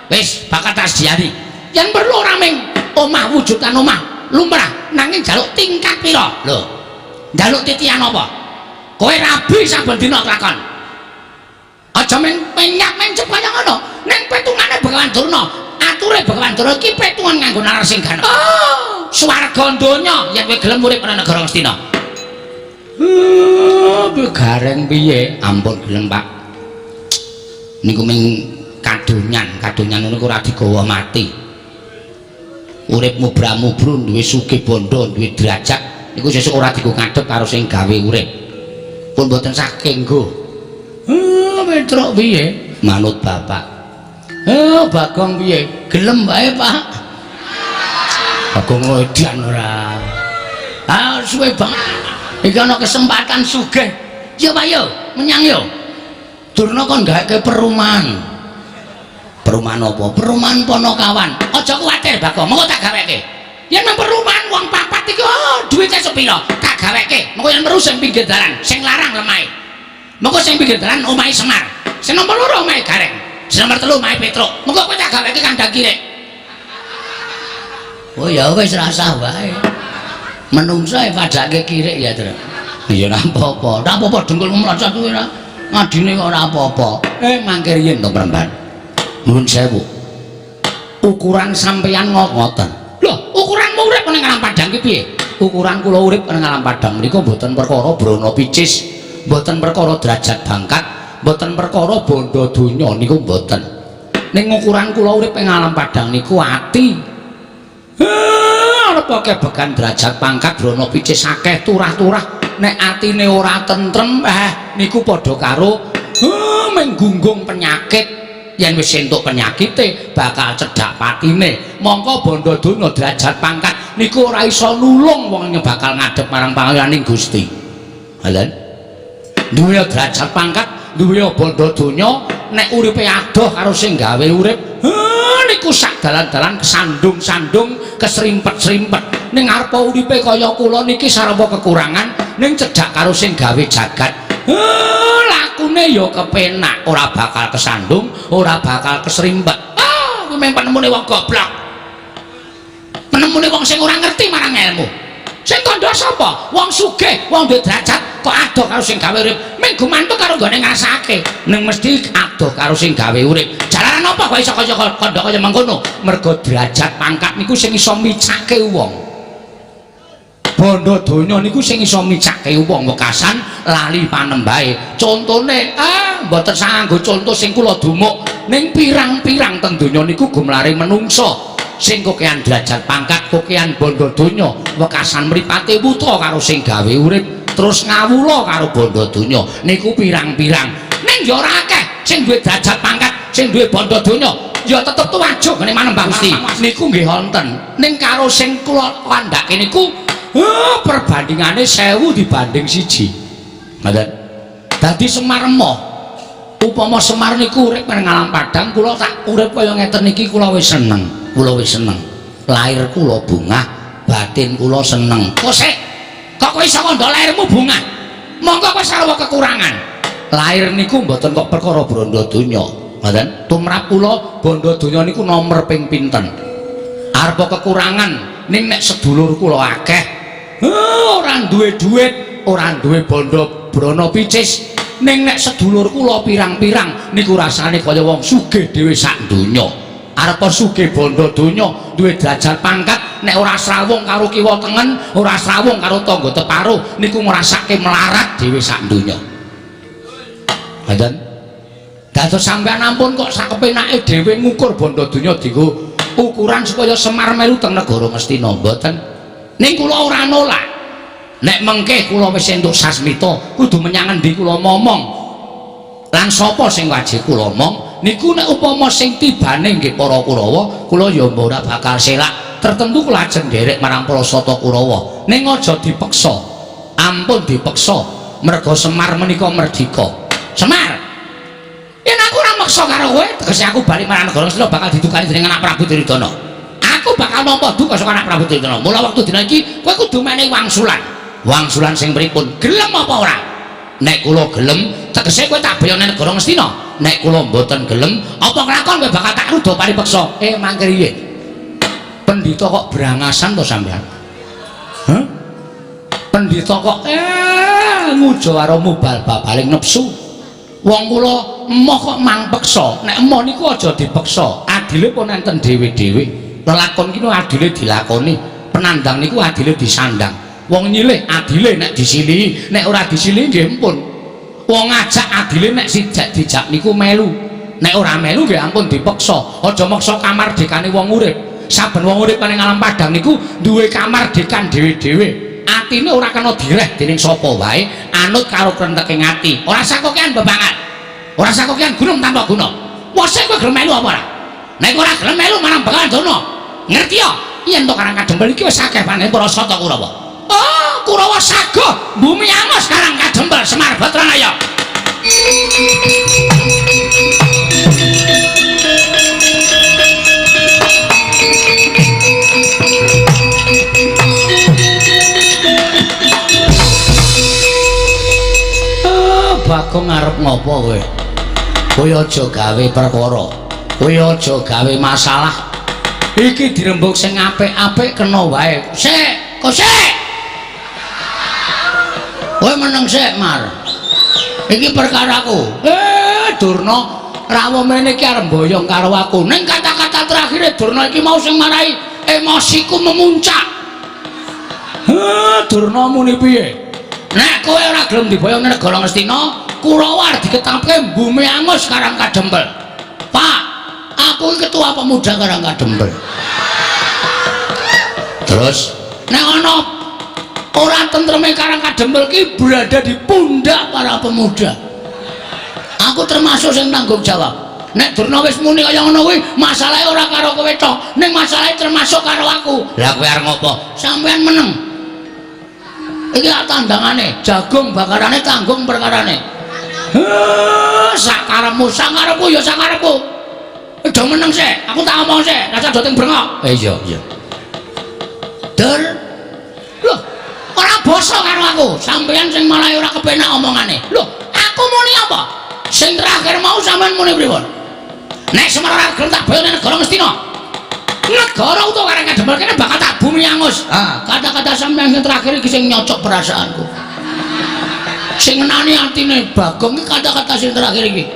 wis bakal tak sediani. Yen perlu ora ming omah wujudan omah lumrah, nanging njaluk tingkat pira? Lho. Njaluk titian apa? Kowe rabi saben dina kelakon. Aja ming penyak mencep kaya ngono. Ning petungane Begawan Durna, ature Begawan Durna iki petungan nganggo nalar sing ganep. Oh, swarga donya yen kowe gelem urip nang negara Ngastina. Gareng piye? Ampun gelem, Pak. Niku ming kadonyan, kadonyan niku ora digawa mati. Urip mubra-mubru duwe sugih bondo, duwe derajat niku sesuk ora digo ngadep karo sing gawe urip. Pun mboten saking nggo. Petruk piye? Manut bapak. Bagong piye? Gelem wae, Pak. Bagong edan ora. Ah, suwe banget. Iki ana kesempatan sugih. Yo, Pak yo, menyang yo. Durna kon gaweke perumahan. Perumahan apa? Perumahan Ponokawan. Aja kuwatir, Bagong, mengko tak gaweke. Yen nang perumahan wong papat iki, oh, duwite sepira? Tak gaweke. Mengko yen perlu sing pinggir dalan, sing larang lemahe. Mengko sing pinggir dalan omahe Semar. Sing nomor 2 omahe Gareng. Sing nomor 3 omahe Petruk. Mengko kowe tak gaweke kandang kirik. Oh ya wis rasah wae. Menungso e padake kirik ya, Tru. Ya ora apa-apa. Ora apa-apa dengkulmu mlocot kuwi ora. Ngadine kok ora apa-apa. Mangke riyin to Premban. Nuwun sewu. Ukuran sampeyan ngoten. Lho, ukuranmu urip ning alam padang ki piye? Ukuran kula urip ning alam padang menika mboten perkara brana picis, mboten perkara derajat pangkat, mboten perkara bondo donya niku mboten. Ning ukuran kula urip ing alam padang niku ati. Arep kebegan derajat pangkat brana picis akeh turah-turah, nek atine ora tentrem, niku padha karo mengunggung penyakit. Yen wis entuk penyakite bakal cedhak patine. Mongko bondo donya derajat pangkat niku ora iso nulung wong bakal ngadep marang pangayaning Gusti. Halen duwe derajat pangkat, duwe bondo donya, nek uripe adoh karo sing gawe urip, niku sak dalan-dalan kesandung-sandung, kesrimpet-srimpet. Ning arepa uripe kaya kula niki sarwa kekurangan, ning cedhak karo sing gawe jagat, lakune ya kepenak, ora bakal kesandung, ora bakal kesrimpet. Kuwi mung penemune wong goblok, penemune wong sing ora ngerti marang ilmu. Sing kandha sapa? Wong sugih, wong duwe derajat kok adoh karo sing gawe urip, mung gumantung karo nggone ngrasake. Ning mesti adoh karo sing gawe urip. Jalaran apa kok iso kaya kandha kaya mengkono? Mergo derajat pangkat niku sing iso micake wong. Bondo donya niku sing iso micake wong wekasan lali panembahe. Contone, mboten sanggo conto sing kula dumuk, ning pirang-pirang teng donya niku gumlare menungsa sing kokean derajat pangkat, kokean bondo donya, wekasan mripate wuta karo sing gawe urip, terus ngawula karo bondo donya niku pirang-pirang. Ning ya ora akeh sing duwe derajat pangkat, sing duwe bondo donya ya tetep tuwajuk ngene manembah Gusti. Niku nggih wonten. Ning karo sing kula kandhake niku perbandingane 1000 dibanding 1. Ngoten. Dadi Semar emoh. Upama Semar niku urip nang alam padang, kula tak urip kaya ngeten iki kula wis seneng. Kula wis seneng. Lahir kula bungah, batin kula seneng. Kok sik? Kok kowe iso kandha lahirmu bungah? Monggo kowe sarwa kekurangan. Lahir niku mboten kok perkara bondo donya. Ngoten? Tumrap kula bondo donya niku nomer ping pinten. Arep kekurangan ning nek sedulur kula akeh, ora duwe duit, ora duwe bondo brana picis, ning nek sedulur kula pirang-pirang niku rasane kaya wong sugih dhewe sak donya. Arep sugih bondo donya, duwe derajat pangkat, nek ora srawung karo kiwa tengen, ora srawung karo tangga teparo, niku ngrasake melarat dhewe sak donya. Ngoten? Dados sampeyan ampun kok sakepenake dhewe ngukur bondo donya dienggo ukuran supaya Semar melu teng negara Ngastina, mboten. Ning kula ora nolak. Nek mengke kula wis entuk sasmita, kudu menyang endi kula momong. Lan sapa sing wajib kula omong niku nek upama sing tibane nggih para Kurawa, kula ya ora bakal selak. Tertentu kula ajeng nderek marang para Sata Kurawa. Ning aja dipeksa. Ampun dipeksa. Merga Semar menika merdika. Semar. Yen aku ora meksa karo kowe, tegese aku bali marang negara Ngastina bakal didukani dening anak Prabu Duryudana. Aku bakal nampa duka saka anak Prabu Duryudana. Mula wektu dina iki kowe kudu menehi wangsulan. Wangsulan sing pripun? Gelem apa ora? Nek kula gelem, tegese kowe tak beyone negara Ngastina. Nek kula mboten gelem, apa kelakon kowe bakal tak ruda paripeksa? Mangkriye? Pendhita kok brangasan to sampean? Hah? Pendhita kok ngujo karo mubal babaling nepsu. Wong kula emoh kok mang peksa. Nek emoh niku aja dipeksa. Adile pun enten dhewe-dhewe. Lelakon ki adile dilakoni, penandang niku adile disandang. Wong nyilih adile nek disilihi, nek ora disilihi nggih ampun. Wong ngajak adile nek sijak dijak niku melu. Nek ora melu nggih ampun dipeksa. Aja meksa kamardikane wong urip. Saben wong urip ning alam padang niku duwe kamardikan dhewe-dhewe. Atine ora kena direh dening sapa wae, anut karo krenteke ati. Ora sakokean bebangan. Ora sakokean gunung tanpa guna. Wose kowe gelem melu apa ora? Nek ora gelem melu marang Begawan Durna. Ngerti ya? Yen to Karang Kadempel iki wis akeh panen para Sata Kurawa. Oh, Kurawa sago bumi angus Karang Kadempel Semar Batranaya. Bagong arep ngopo kowe? Kowe aja gawe perkara. Kowe aja gawe masalah. Iki dirembug sing apik-apik kena wae. Sik, kok sik. Kowe meneng sik, Mar. Iki perkaraku. Durna rawuh mrene iki arep mboyong karo aku. Ning kata-kata terakhire Durna iki mau sing marai emosiku memuncak. Heh, Durna muni piye? Nek kowe ora gelem diboyong nang negara Ngastina, Kurawa arep diketapke bumi angus Karang Kadempel. Pak, aku iki ketua pemuda Karang Kadempel. Terus nek ana ora tentreme Karang Kadempel ki berada di pundak para pemuda. Aku termasuk sing tanggung jawab. Nek Durna wis muni kaya ngono kuwi, masalahe ora karo kowe tok, ning masalahe termasuk karo aku. Lah kowe arep ngopo? Sampeyan meneng. Iki tandangane, jagung bakarane tanggung perkarane. Heh, sakarepmu, sakarepku ya sakarepku. Aja meneng sik, aku tak omong sik, rasa do teng brengok. Iya, iya. Dur. Loh, ora basa karo aku. Sampeyan sing malah ora kepenak omongane. Loh, aku muni apa? Sing terakhir mau sampeyan muni pripun? Nek Semar ora gelem tak boyone negara Ngastina. Negara utawa Karang Kadempel kene bakal tak bumi angus. Ah, kata-kata sampeyan sing terakhir iki sing nyocok perasaanku. Sing ngenani atine Bagong iki kata-kata sing terakhir iki.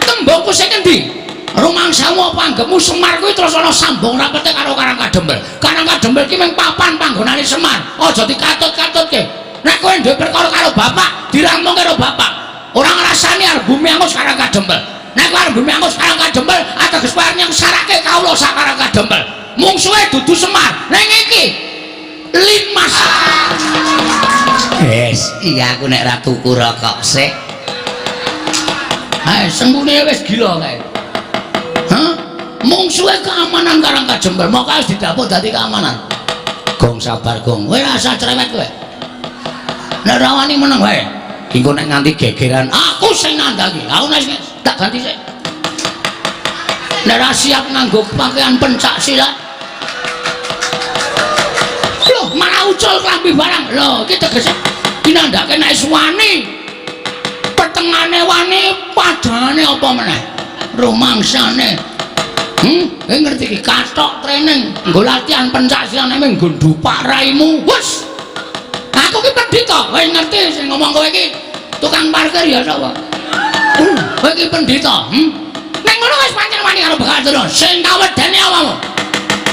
Tembungku sing endi? Rumangsamu apa anggepmu Semar kuwi terus ana sambung rapete karo Karang Kadempel. Karang Kadempel ki mung papan panggonane Semar. Aja dikatut-katutke. Nek kowe duwe perkara karo bapak, dirampung karo bapak. Ora ngrasani arep bumi angus Karang Kadempel. Nek kowe arep bumi angus Karang Kadempel, ateges kowe arep nyengsarake kawula sak Karang Kadempel. Mungsuhe dudu Semar. Ning iki Linmas. Wes, iya aku nek ra tuku rokok sik. Ha, sembune wis gila kae. Hah? Mungsuhe keamanan Karang Kadempel, moko wis didapuk dadi keamanan. Gong sabar, Gong. Kowe rasa cerewet kowe. Nek ra wani meneng wae. Engko nek nganti gegeran, aku sing nandhangi. Aku nek tak ganti sik. Nek ra siap nganggo pakaian pencak silat. ngecul klambi barang. Lho, iki tegese iki nandhake nek wis wani. Petengane wani, padane apa meneh? Rumangsane. Kowe ngerti iki kathok training, nggo latihan pencak silat nek nggo ndupak raimu. Wes. Aku ki pendhita, kowe ngerti sing ngomong kowe iki tukang parkir ya sapa? Kowe iki pendhita, Nek ngono wis pancen wani karo Begawan Durna. Sing kawedene awakmu.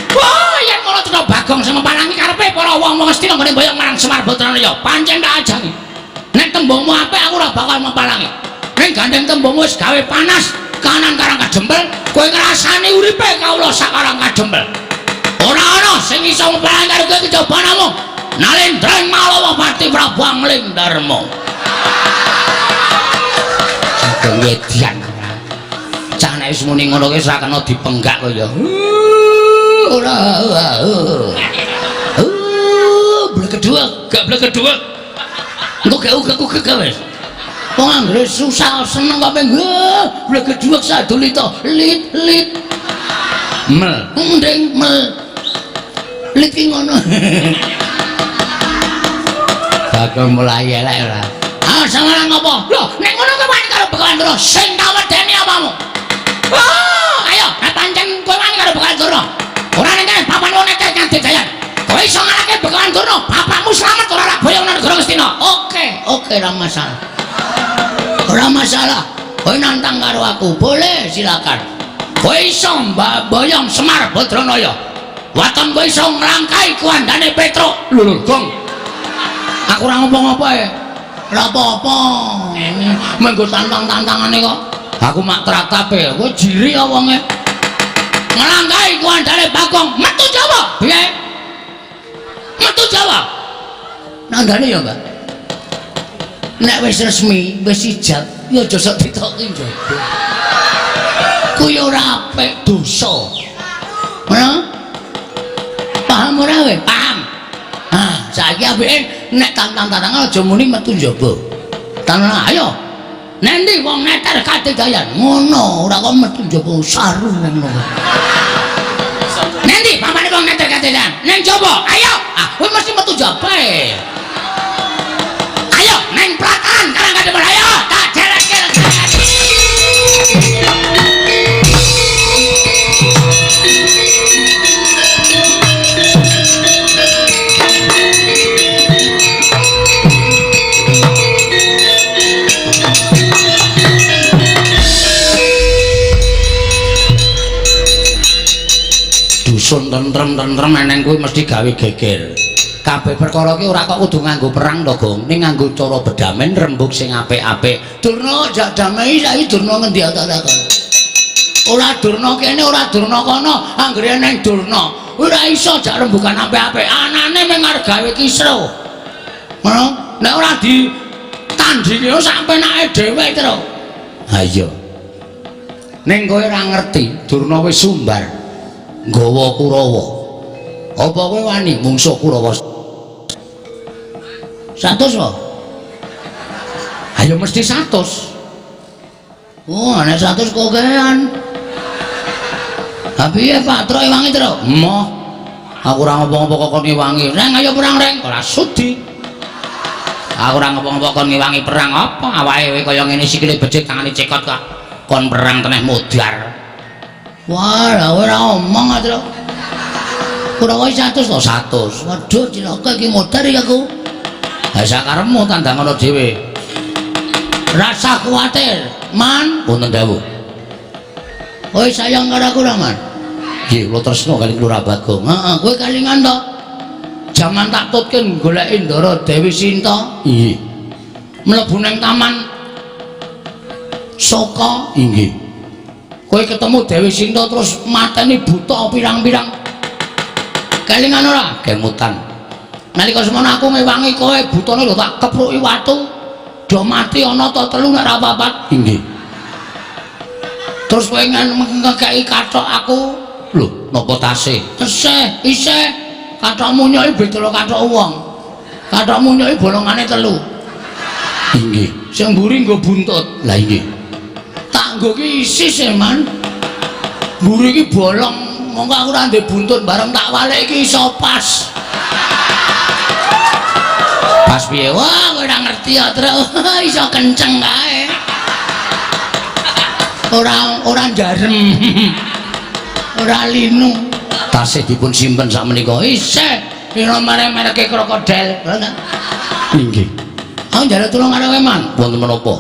Wah, yen ngono cetha Bagong sing mepalangi karepe para wong-wong Astina nggone mboyong marang Semar Badranaya. Pancen tak ajangi. Nek tembungmu apik aku ora bakal mepalangi. Ning gandeng tembungmu wis gawe panas kanan karang kajempel, kowe ngrasani uripe kawula sak karang kajempel. Ora ana sing iso mepalangi karo kowe kejaba namung Nalendra Malawa Pati Prabu Angling Darma. Sageng wedian. Cah nek wis muni ngono kuwi ora kena dipenggak kok ya. Ora. Blekedhuwek, gak blekedhuwek. Engko gak ugek-ugek wis. Wong anggere susah seneng kok ping blekedhuwek sadulita lit lit. Mel, nding mel. Lit ki ngono. Bagong mulai elek ora. Ah, samarang apa? Lho, nek ngono kowe wani karo Begawan Durna, sing kawedeni apamu? Oh, ayo, nek pancen kowe wani karo Begawan Durna. Ora ning kene papan wong nek Kadijayan. Kowe iso ngalahke Begawan Durna, bapakmu slamet ora rak boyong nang negara Ngastina. Oke, oke ora masalah. Ora masalah. Kowe nantang karo aku, boleh silakan. Kowe iso boyong Semar Badranaya. Waton kowe iso nglangkai kuandane Petruk. Lho lho, Gong. Aku ora ngomong apa e. Ora apa-apa. Menggo tantang-tantangane kok. Aku mak tratape. Kowe jiri kok wonge. Nglangkai kuandane Bagong metu Jawa. Piye? Metu Jawa. Nandane ya, Mbak. Nek wis resmi, wis ijab, ya aja sok ditoki njaba. Kuwi ora apik dosa. Ngono? Paham ora kowe? Paham. Ah, saiki apike nek tantang-tantangan aja muni metu njaba. Tantang ayo. Nendi wong neter kadidayan. Ngono, ora kok metu njaba saru ngono. Nendi pamane wong neter kadidayan? Neng njaba, ayo. Ah, kowe mesti metu njaba e. Ayo neng pratan Karang Kadempel ayo, tak jerekke. Dusun tentrem-tentrem eneng kuwi mesti gawe geger. Kabeh perkara ki ora kok kudu nganggo perang to, Gong. Ning nganggo cara bedamen rembug sing apik-apik. Durna jak damai saiki Durna ngendi tak takon. Ora Durna kene, ora Durna kono, anggere eneng Durna. Ora iso jak rembugan apik-apik. Anane mung arep gawe kisruh. Ngono? Nek ora ditandingi sak penake dhewe terus. Ha iya. Ning kowe ora ngerti, Durna wis sumbar nggawa Kurawa. Apa kowe wani mungsuh Kurawa? 100 kok. Ayo mesti 100. Oh, nek 100 kokean. Ha piye Pak Truk ewangi, Truk? Emoh. Aku ora ngopo-ngopo kok kon ngewangi. Reng ayo perang, Reng. Ora sudi. Aku ora ngopo-ngopo kon ngewangi perang apa? Awake kaya ngene sikile becik tangane cekot kok. Kon perang teneh modar. Wah, lah ora omong, Truk. Kurawa 100 to 100. Waduh, cilaka iki modar iki aku. Ha sakarepmu tandang ngono dhewe. Rasa kuwatir, Man. Punten dawuh. Kowe sayang karo aku ora, Man? Nggih, kula tresna kali Lurah Bagong. Heeh, kowe kalingan to? Jaman tak tutke goleki Ndara Dewi Sinta. Nggih. Mlebu nang taman Soka. Nggih. Kowe ketemu Dewi Sinta terus mateni buta pirang-pirang. Kelingan ora? Kemutan. Nalika semono aku ngewangi kowe butane lho tak kepruki watu. Do mati ana ta telu nek ora papat. Nggih. Terus kowe ngekeki kathok aku. Lho, napa tase? Tesih, isih. Kathokmu nyoki beda karo kathok wong. Kathokmu nyoki bolongane telu. Nggih. Sing mburi nggo buntut. Lah nggih. Tak nggo ki isis e, Man. Mburi iki bolong, mongko aku ora ndek buntut bareng tak walik iki iso pas. Tas piye? Wah, kowe ora ngerti ya, Truk. Iso kenceng kae. Ora ora njarem. Ora linu. Tasih dipun simpen sakmenika. Isih pira merek-mereke krokodil. Inggih. Aku njaluk tulung karo kowe, Man. Wonten menapa?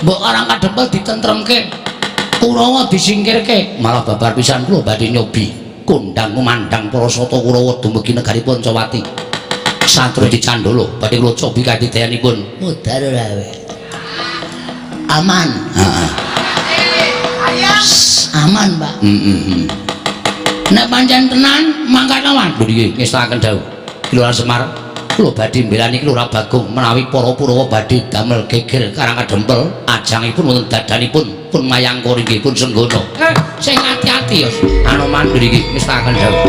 Mbok Karang Kadempel ditentremke. Kurawa disingkirke. Malah babar pisan kula badhe nyobi kondang kumandhang para sata Kurawa dumugi negari Pancawati. Satru dicandala badhe kula cobi kadidayanipun. Mudhar ora kowe. Aman. Heeh. Aman, Pak. Heeh. Nek pancen tenan mangkat awan. Lho nggih, ngestakaken dawuh. Ki Lurah Semar, kula badhe mbelani Ki Lurah Bagong menawi para Kurawa badhe damel geger Karang Kadempel, ajangipun wonten dadanipun pun mayangkara inggih pun senggana. Sing ati-ati ya. Anoman mriki ngestakaken dawuh.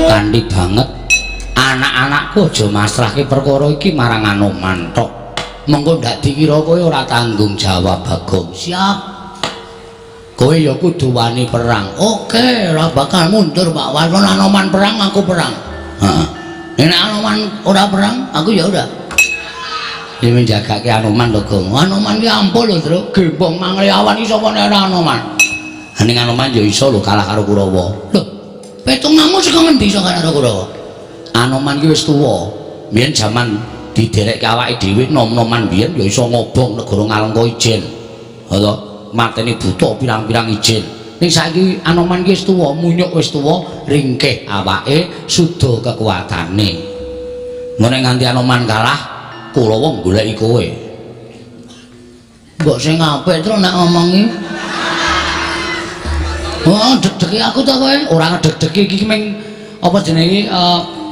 Kanthi banget anak-anakku aja masrahke perkara iki marang Anoman tok. Mengko ndak dikira kowe ora tanggung jawab, Bagong. Siap. Kowe ya kudu wani perang. Oke, ora bakal mundur, Pak. Walaupun Anoman perang, aku perang. Heeh. Nek Anoman ora perang, aku ya ora. Iki menjagake Anoman lho, Gong. Anoman ki ampuh lho, Truk. Gembong mangleawan iso apa nek ora Anoman. Ning Anoman ya iso lho kalah karo Kurawa. Lho, petunganmu saka ngendi iso kalah karo Kurawa? Anoman ki wis tuwa. Biyen jaman diderekke awake dhewe nom-noman biyen ya iso ngobong negara Ngalengka ijen. Ha to, mateni buta pirang-pirang ijen. Ning saiki Anoman ki wis tuwa, munyuk wis tuwa, ringkih awake, suda kekuatane. Engko nek nganti Anoman kalah, Kurawa goleki kowe. Mbok sing apik terus nek ngomongi. Oh, deg-degi aku ta kowe? Ora ngedeg-degi iki ming apa jenenge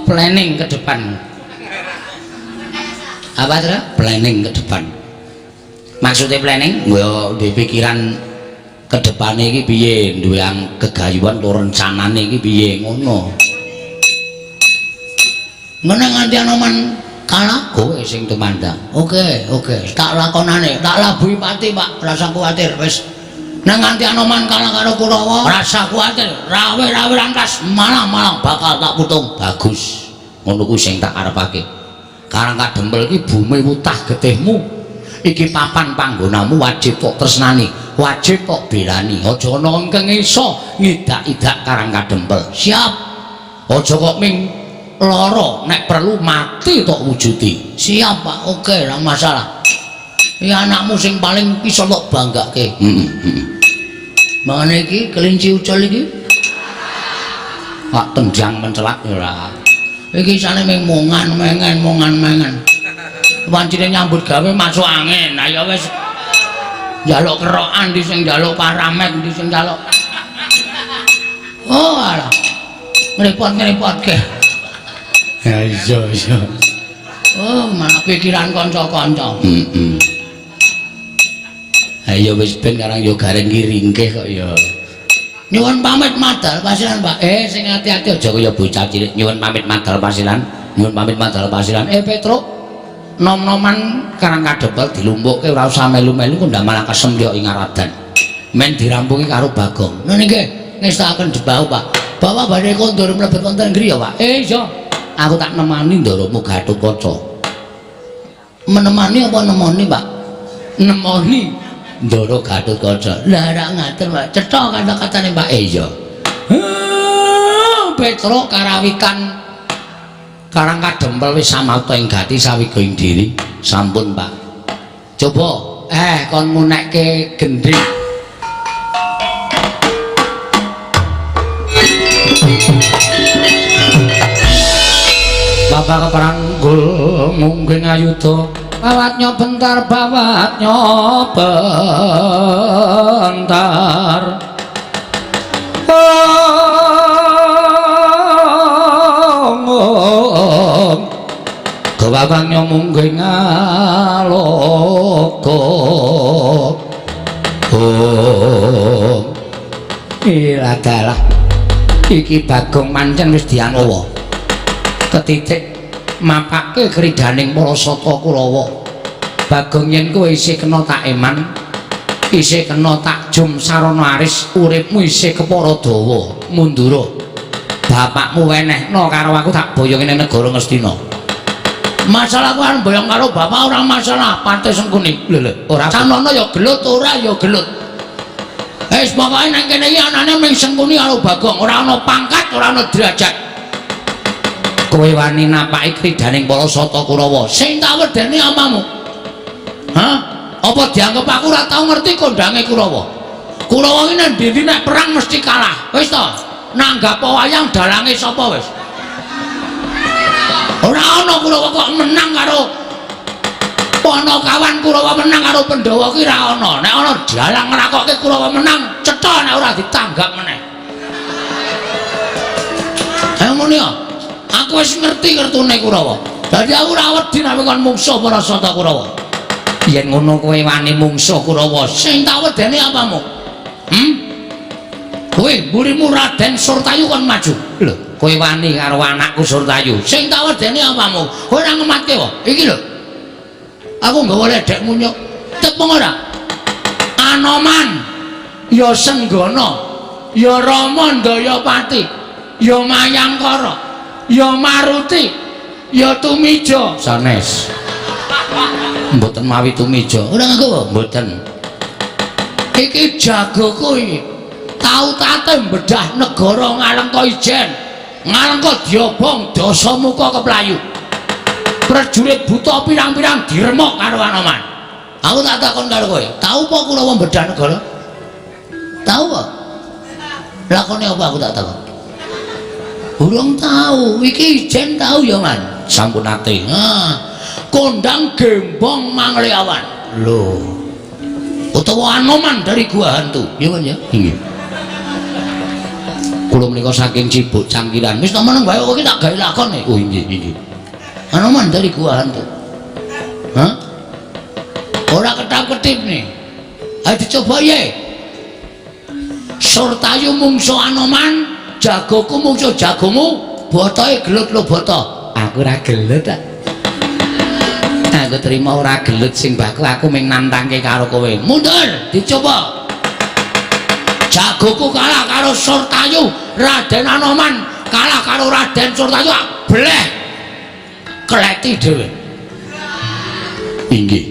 planning ke depan. Apa to? Planning ke depan. Maksudnya planning? Ya duwe pikiran ke depane iki piye, duwe kegayuhan utawa rencanane iki piye ngono. Ngene nganti Anoman kalah kowe sing tumandang. Oke, oke, tak lakonane, tak labuhi pati, Pak, rasa kuwatir wis. Nek nganti Anoman kalah karo Kurawa, rasa kuwatir, rawe-rawe rantas, malang-malang bakal tak putung. Bagus. Ngono kuwi sing tak karepake. Karang Kadempel iki bumi wutah getihmu. Iki papan panggonamu wajib kok tresnani, wajib kok belani. Aja ana ingkang iso ngidak-idak Karang Kadempel. Siap. Aja kok ming lara, nek perlu mati tok wujudi. Siap, Pak. Oke, ora masalah. Iki anakmu sing paling iso tok banggake. Heeh, heeh. Mangane iki kelinci ucul iki. Pak tendang mencelak ora. Iki isane ming mongan mengen mongan mengen. Wancine nyambut gawe masuk angin. Lah ya wis njaluk kerokan ndi sing njaluk paramet ndi sing njaluk. Oh alah. Ngrepot-ngrepotke. Ya iya iya. Oh, malah pikiran kanca-kanca. Heeh. Ayo wis ben karang yo gareng ki ringkih kok ya. Nyuwun pamit madal pasiran, Pak. Sing ati-ati aja kaya bocah cilik. Nyuwun pamit madal pasiran. Nyuwun pamit madal pasiran. Petruk, nom-noman Karang Kadempel dilumpukke ora usah melu-melu kok ndak malah kesembyok ing aradan. Men dirampungi karo Bagong. Ngene nggih, ngestakaken debau, Pak. Bapak badhe kondur mlebet wonten griya, Pak. Iya. Aku tak nemani ndaramu Gatotkaca. Menemani apa nemoni, Pak? Nemoni ndara Gatotkaca. Lah ora ngaten, Pak. Cetha kata-katane, Pak. Iya. Petruk karawitan Karang Kadempel wis samapta ing gati sawiga ing diri. Sampun, Pak. Coba kon ngunekke gendhing. Bapak keperanggul mungging ayuda. Bawatnya bentar, bawatnya bentar. Oh, kewawangnya mungkin ngaloka. Oh, adalah iki Bagong pancen wis dianowa ketitik mapake kridaning para sata Kurawa. Bagong yen kowe isih kena tak eman, isih kena tak jum sarana aris, uripmu isih kepara dawa mundura. Bapakmu wenehno karo aku tak boyong ning negara Ngastina. Masalah ku arep boyong karo bapak ora masalah, Patih Sengkuni. Lho lho, ora sanono ya gelut, ora ya gelut. Wis pokoke nang kene iki anane mung Sengkuni karo Bagong, ora ana pangkat, ora ana derajat. Kowe wani napaki kridaning para sata Kurawa sing tak wedeni amamu. Hah? Apa dianggep aku ora tau ngerti kondange Kurawa? Kurawa iki nang ndi nek perang mesti kalah. Wis to, nanggap wayang dalange sapa wis? Ora ana Kurawa kok menang karo Panakawan, Kurawa menang karo Pandhawa ki ora ana. Nek ana dalang ngrakokke Kurawa menang, cetha nek ora ditanggap meneh. Ayo muni ya. Aku wis ngerti kertune Kurawa. Dadi aku ora wedi nek kon mungsuh para sata Kurawa. Yen ngono kowe wani mungsuh Kurawa, sing tak wedeni apamu? Hmm? Kowe mburimu Raden Surtayu kon maju. Lho, kowe wani karo anakku Surtayu. Sing tak wedeni apamu? Kowe ora ngematke wae. Iki lho. Aku nggawa ledek munyuk. Tepung ora? Anoman, ya Senggana, ya Rama Ndayapati, ya Mayangkara, ya Maruti, ya Tumija. Sanes. Mboten mawi Tumija. Ora nganggo apa? Mboten. Iki jagoku iki. Tau tate mbedah negara Ngalengka Ijen. Ngalengka diobong dasamuka keplayu. Prajurit buta pirang-pirang diremok karo Anoman. Aku tak takon karo kowe, tau apa Kurawa mbedah negara? Tau apa? Lakone apa aku tak takon? Urung tau. Iki ijen tau ya, Man? Sampun nate. Ha. Kondang gembong Mangleawan. Lho. Utawa Anoman dari Gua Hantu. Ya, Man ya? Nggih. Kula menika saking Cibuk Cangkilan. Wis to meneng wae kok iki tak gawe lakon e. Oh nggih, nggih. Anoman dari Gua Hantu. Hah? Ora ketap-ketip nih. Ayo dicoba ye. Surtayu mungsuh Anoman, jagoku mungsuh jagomu, botoe gelut lo boto. Aku ora gelut ta. Aku terima ora gelut sing baku, aku mung nantangke karo kowe. Mundur, dicoba. Jagoku kalah karo Surtayu, Raden Anoman kalah karo Raden Surtayu, bleh. Kleti dhewe. Inggih.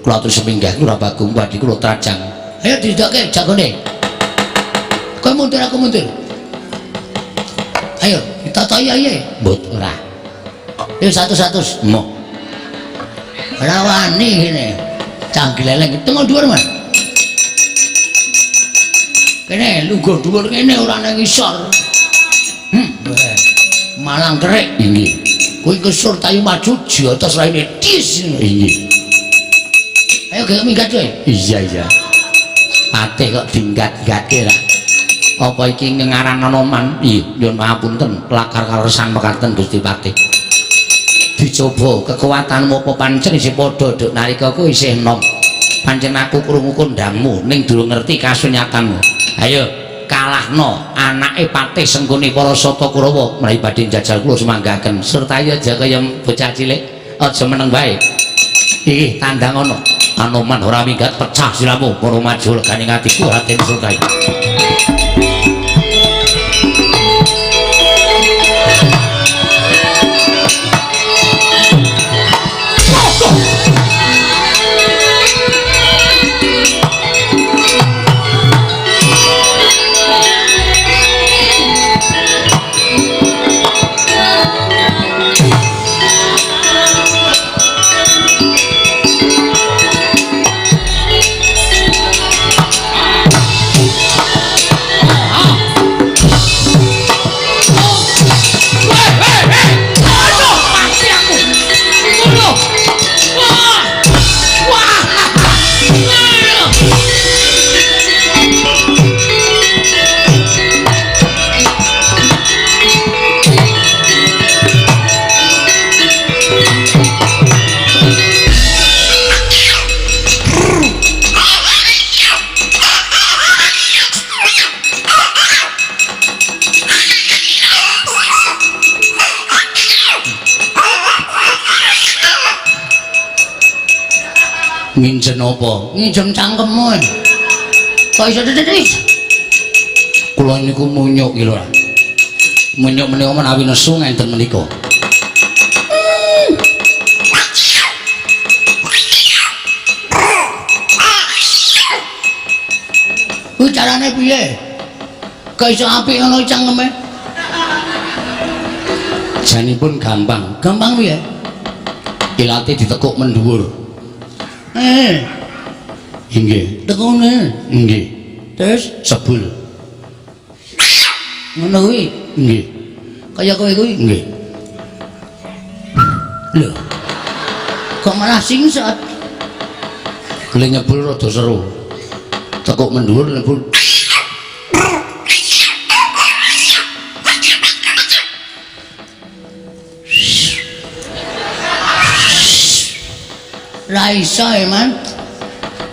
Kula atur sepinggah kula Bagong badhe kula trajang. Ayo didokke jagone. Kowe mundur aku mundur. Ayo ditatahi ae. Mbot ora. Ayo 100. Moh. Ora wani ngene. Canggih leleng tengok dhuwur, Mas. Kene lungguh dhuwur kene ora nang ngisor. Malang kerik. Inggih. Kowe ke Surtayu maju jotos raine tis. Inggih. Ayo gek minggat kowe. Iya iya. Patih kok dinggat-gatke ra. Apa iki ngaran Anoman? Iya, nyuwun pangapunten, lakar kaleresan mekaten Gusti Patih. Dicoba kekuatanmu apa pancen isih padha duk nalika kowe isih enom. Pancen aku krungu kondangmu ning durung ngerti kasunyatanmu. Ayo kalahno anake Patih Sengkuni para sata Kurawa menawi badhe njajal kula sumanggaken. Surtayu aja kaya bocah cilik, aja meneng wae. Iki tandang ana. Anoman ora minggat pecah siramu para maju legane atiku Raden Surtayu. Nginjen apa? Nginjem cangkemmu. Kok iso tetes? Kula niku munyuk iki lho. Munyuk menika menawi nesu ngenten menika. Kuwi carane piye? Kok iso apik ngono cangkeme? Janipun gampang. Gampang piye? Ilate ditekuk mendhuwur. Inggih. Tekune. Nggih. Terus sebul. Ngono kuwi. Nggih. Kaya kowe kuwi. Nggih. Lho. Kok malah singset? Gele nyebul rada seru. Tekuk mendhuwur nyebul. Ra iso, Eman.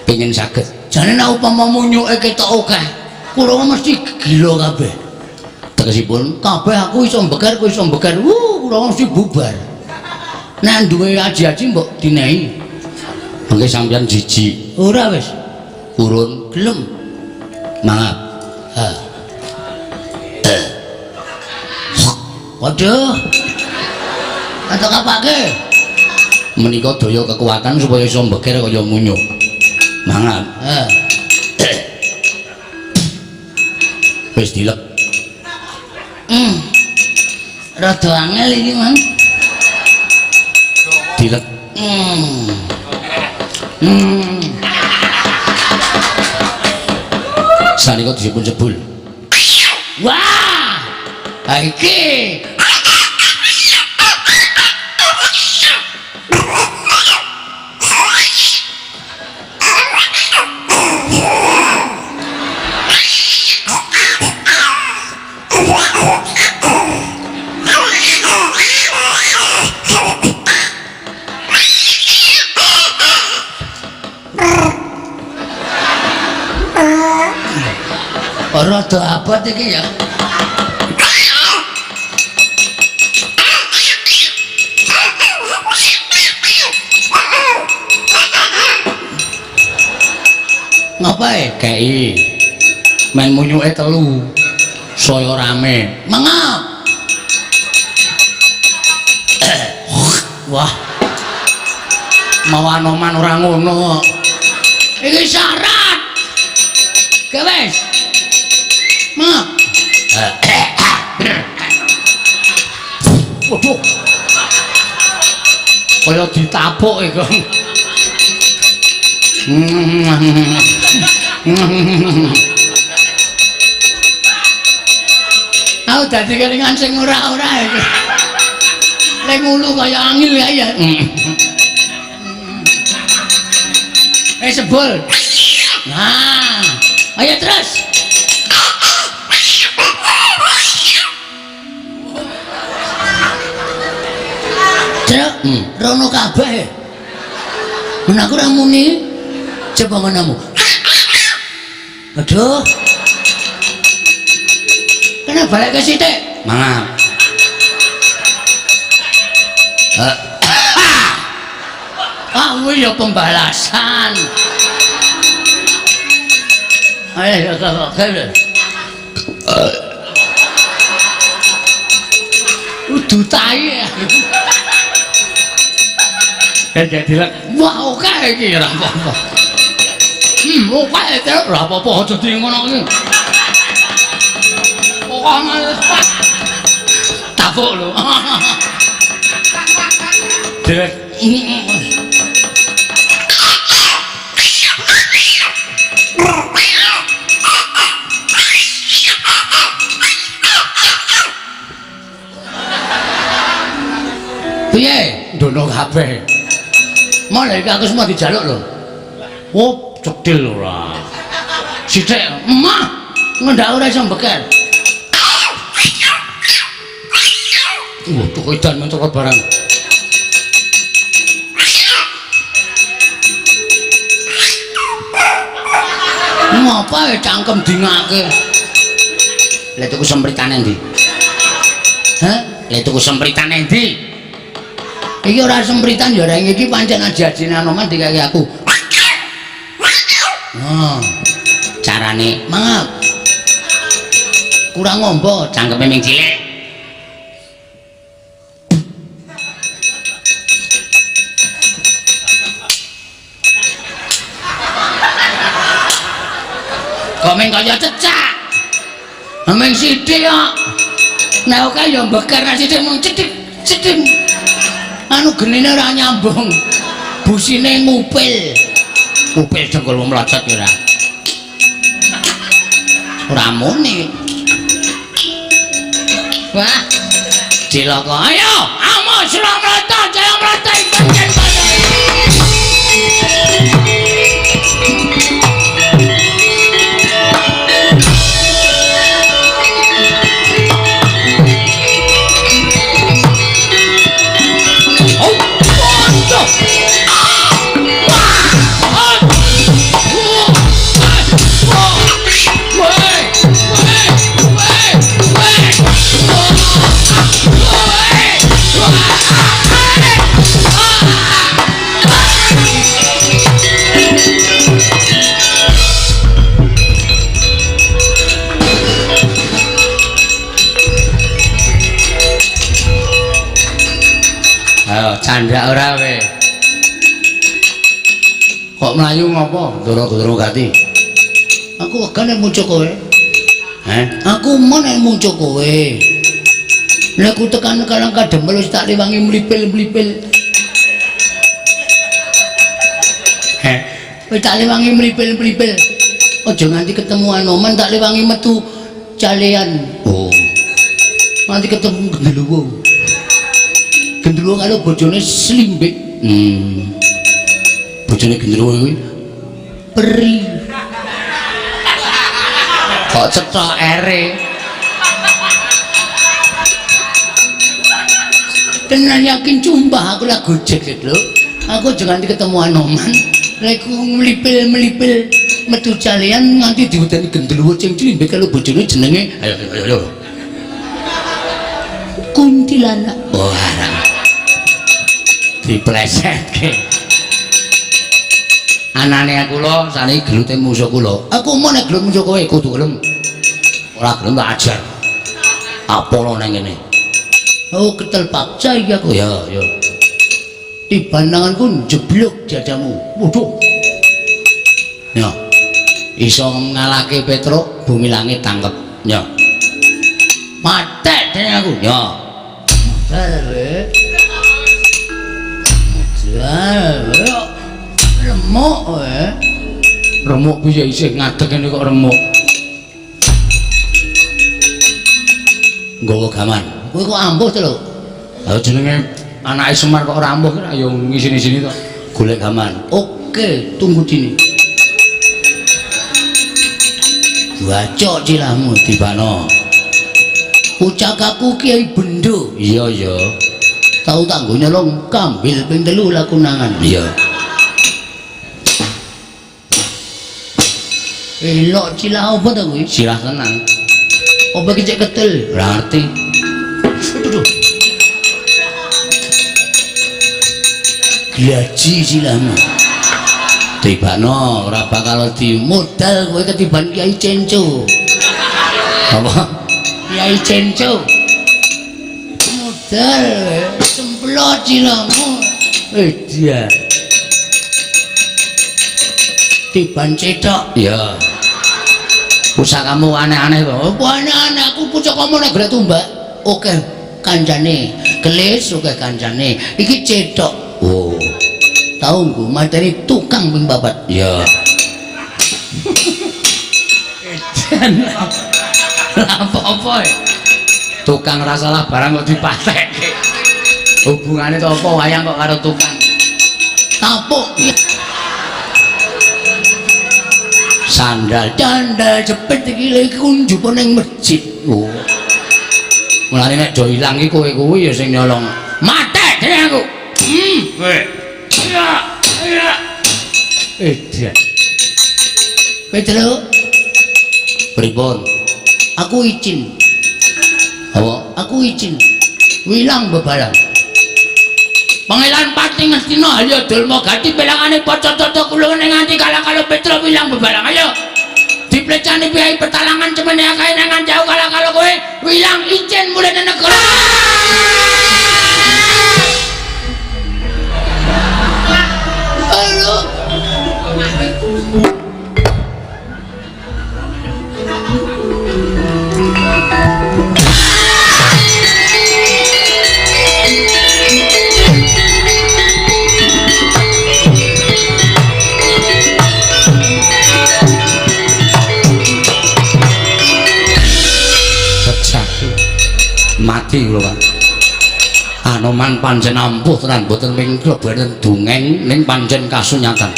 Pengen saged. Jane nek upama munyuke ketok akeh, Kurawa mesti gila kabeh. Tegesipun kabeh aku iso mbeker, kowe iso mbeker. Kurawa mesti bubar. Nek duwe aji-aji mbok dinehi. Mengke sampeyan jijik. Ora wis. Purun gelem. Mangap. Ha. Waduh. Atok apake? Menika daya kekuatan supaya iso mbeker kaya munyuk. Mangap. Ha. Wis dilek. Rada angel iki, Mang. Dilek. Sanika dipun jebul. Wah! Ha iki. Rada abot iki ya. Ngapae? Kei. Men munyuke telu. Saya rame. Mangap. Wah. Mau anoman ora ngono. Iki syarat. Ge wis. Mangap. Waduh. Kaya ditapuk iku. Aku dadi kelingan sing ora-ora iki. Lek ngulu kaya angil ya ya. Sebul. Nah, ayo terus. Truk, rono kabeh. Men aku ora muni. Coba ngonomu. Aduh. Kena balik ke sithik. Mangap. Ah, kuwi ya pembalasan. Ayo, ayo. Udu tai. Dilek. Wah, oke iki ora apa-apa. Oke, ora apa-apa aja di ngono iki. Pokoke tapuk lho. Dilek. Piye? Ndono kabeh. Malah iki aku semua dijaluk lho. Oh, cedhil ora. Sithik, emah, ngendak ora iso mbeker. Wah, tuku edan mencokot barang. Ngapa ya cangkem dingake? Lha tuku sempritane ndi? Hah? Lha tuku sempritane ndi? Iki ora sempritan ya, Reng. Iki pancen aji-ajine Anoman dikeki aku. Oh. Carane Mangap. Kurang ngombo, cangkeme ming cilik. Kok ming kaya cecak. Ming sithik kok. Nek oke ya mbeker nek sithik mung cethik cethik. Anu genine ora nyambung. Busine ngupil. Ngupil dengkulmu mlocot ya ora. Ora muni. Wah. Cilaka. Ayo, amo sira mlocot, jaya mlocot pancen padha. Ayo, candhak ora kowe. Kok mlayu ngopo? Ndoro-ndoro gati. Aku wegah nek muncul kowe. Heh? Aku mon nek muncul kowe. Nek ku tekan karang kademel wis tak rewangi mlipil-mlipil. Heh? Wis tak rewangi mlipil-mlipil. Aja nganti ketemu Anoman tak rewangi metu calean. Oh. Nganti ketemu genderuwo. Genderuwo karo bojone Slimbik. Bojone genderuwo kuwi peri. Kok cethok ere? Tenan yakin sumpah aku lah gojek lho. Aku aja nganti ketemu Anoman. Lek mlipil-mlipil metu calean nganti diwedeni genderuwo sing Slimbik karo bojone jenenge ayo ayo ayo. Kuntilanak. Oh, arang. Diplesetke. Anane kula saniki gelute musuh kula. Aku mau nek gelut musuh kowe kudu gelem. Ora gelem tak ajar. Apa nang ngene? Oh, ketel paksa iki aku. Ya, ya. Tiban tanganku njeblug dadamu. Waduh. Ya. Iso ngalahke Petruk, bumi langit tangkep. Ya. Matek dene aku. Ya. Modal kowe. Modal kowe. Remuk kowe. Remuk piye isih ngadeg ngene kok remuk. Nggawa gaman. Kowe kok ampuh to lho? Lah jenenge anake Semar kok ora ampuh ki ya ngisini-sini to. Golek gaman. Oke, tunggu dini. Bacok cilahmu tibano. Pucakaku Kiai Bendo. Iya, iya. Tau tak nggo nyolong kambil ping 3 lakunangan. Iya. Elok cilah apa ta kuwi? Cilah tenan. Apa iki cek ketel? Ora ngerti. Aduh. Glaji cilahmu. Tibano ora bakal di modal kowe ketiban Kiai Cenco. Apa? Kiai Cenco. Modal semplot cilahmu. Dia. Tiban cetok. Iya. Pusakamu aneh-aneh kok. Apa aneh-aneh aku pusakamu nek golek tumbak. Oke, kancane. Kelis oke kancane. Iki cetok. Oh. Tau nggo materi tukang ping 4. Iya. Edan. Lah apa-apa. Tukang ora salah barang kok dipatekke. Hubungane to apa wayang kok karo tukang? Tapuk. Sandal candal jepit iki lha iku njupuk ning masjid. Oh. Mulane nek do ilang iki kowe kuwi ya sing nyolong. Matek dhewe aku. Kowe. Ya, ya. Edan. Petro. Pripun? Aku izin. Apa? Aku izin. Wilang bebalang. Pangeran Pati Ngastina Harya Dulma Gati pelangane paca tata kula ning nganti kalah karo Petro wilang bebarang. Ayo. Diplecani piyai petalangan cemene akeh nang jauh kalah karo kowe wilang icen mulih nang negara. Aduh. Mati kula Pak. Anoman pancen ampuh tenan mboten ming klebenen dongeng ning pancen kasunyatan.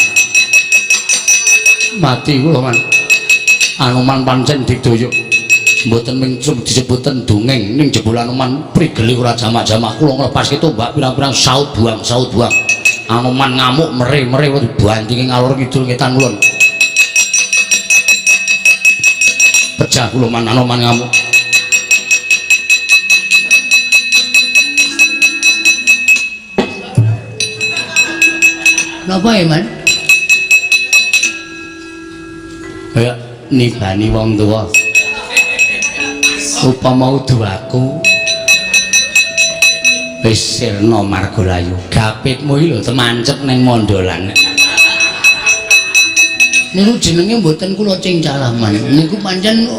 Mati kula Man. Anoman pancen didoyok. Mboten ming disebuten dongeng ning jebul Anoman prigele ora jamak-jamak kula nglepaske tombak pirang-pirang saut buang saut buang. Anoman ngamuk mere-mere dibantingi ngalor ngidul ngetan kulon. Pejah kula Man Anoman ngamuk. Napa ya, Man? Kaya nibani wong tuwa. Upama udu aku wis sirna margalayu. Gapitmu iki lho temancep ning mondolan. Niku jenenge mboten kula cingcalaman. Niku pancen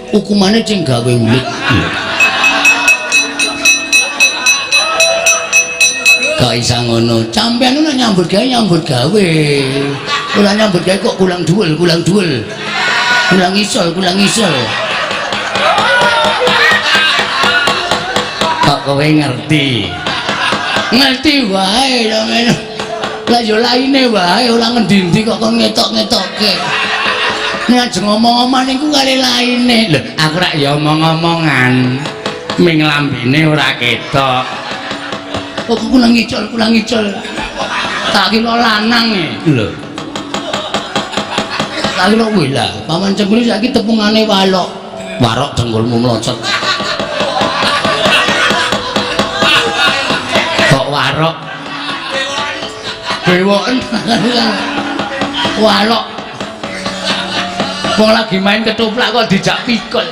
hukumane sing gawe ulik. Kok isa ngono? Sampeyan ora nyambut gawe nyambut gawe. Ora nyambut gawe kok kulang dhuwul, kulang dhuwul. Kulang isol, kulang isol. Kok kowe ngerti? Ngerti wae sampeyan. Lah ya laine wae ora ngendi-endi kok kon ngetok-ngetokke. Nek ajeng ngomong-omongan niku kali laine. Lho, aku rak ya omong-omongan. Ming lambene ora ketok. Kok kurang ngicol, kurang ngicol. Tak kira lanang e. Lho. Tak kira kuwi lah. Paman Cengkul saiki tepungane walok. Warok dengkulmu mlocot. Kok warok? Dewoken walok. Wong lagi main ketoprak kok dijak pikul.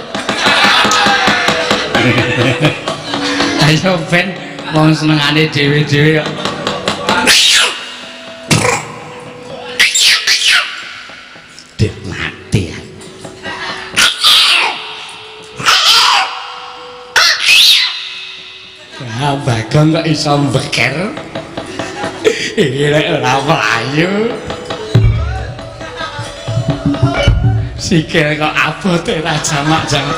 Ayo ben wong senengane dhewe-dhewe kok. Dek mati ya. Ya Bagong kok iso mbeker. Iki lek ora mlayu. Sikil kok abote ra jamak-jamak.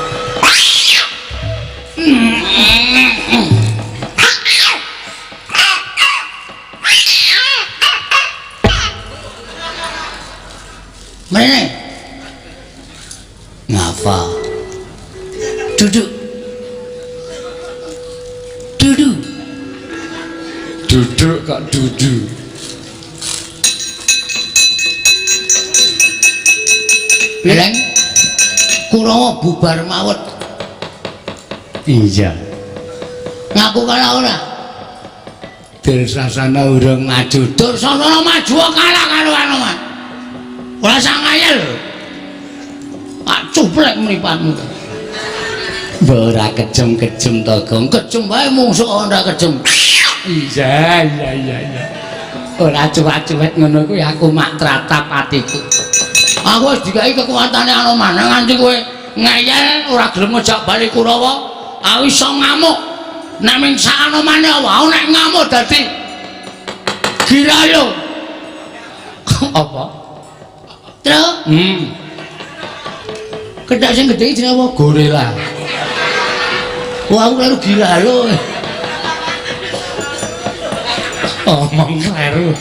Mrene. Ngapa? Duduk. Duduk. Duduk kok duduk. Leng. Kurawa bubar mawet. Iya. Ngaku kalah ora? Dursasana urung maju. Dursasana maju kalah karo Anoman. Ora sang ngayal. Tak cuplek mripatmu. Mbok ora kejem-kejem to, Gong. Kejem wae mungsuh ora kejem. Iya, iya, iya, iya. Ora cuwet-cuwet ngono kuwi aku mak tratap atiku. Aku wis dikai kekuatane Anoman nganti kowe ngeyel ora gelem ngejak bali Kurawa, aku iso ngamuk. Nek ming sak Anomane apa? Aku nek ngamuk dadi girayo. Apa? Tru? Kedak sing gedhe jenenge apa? Gorila. Wah, aku kleru girayo. Omong kleru.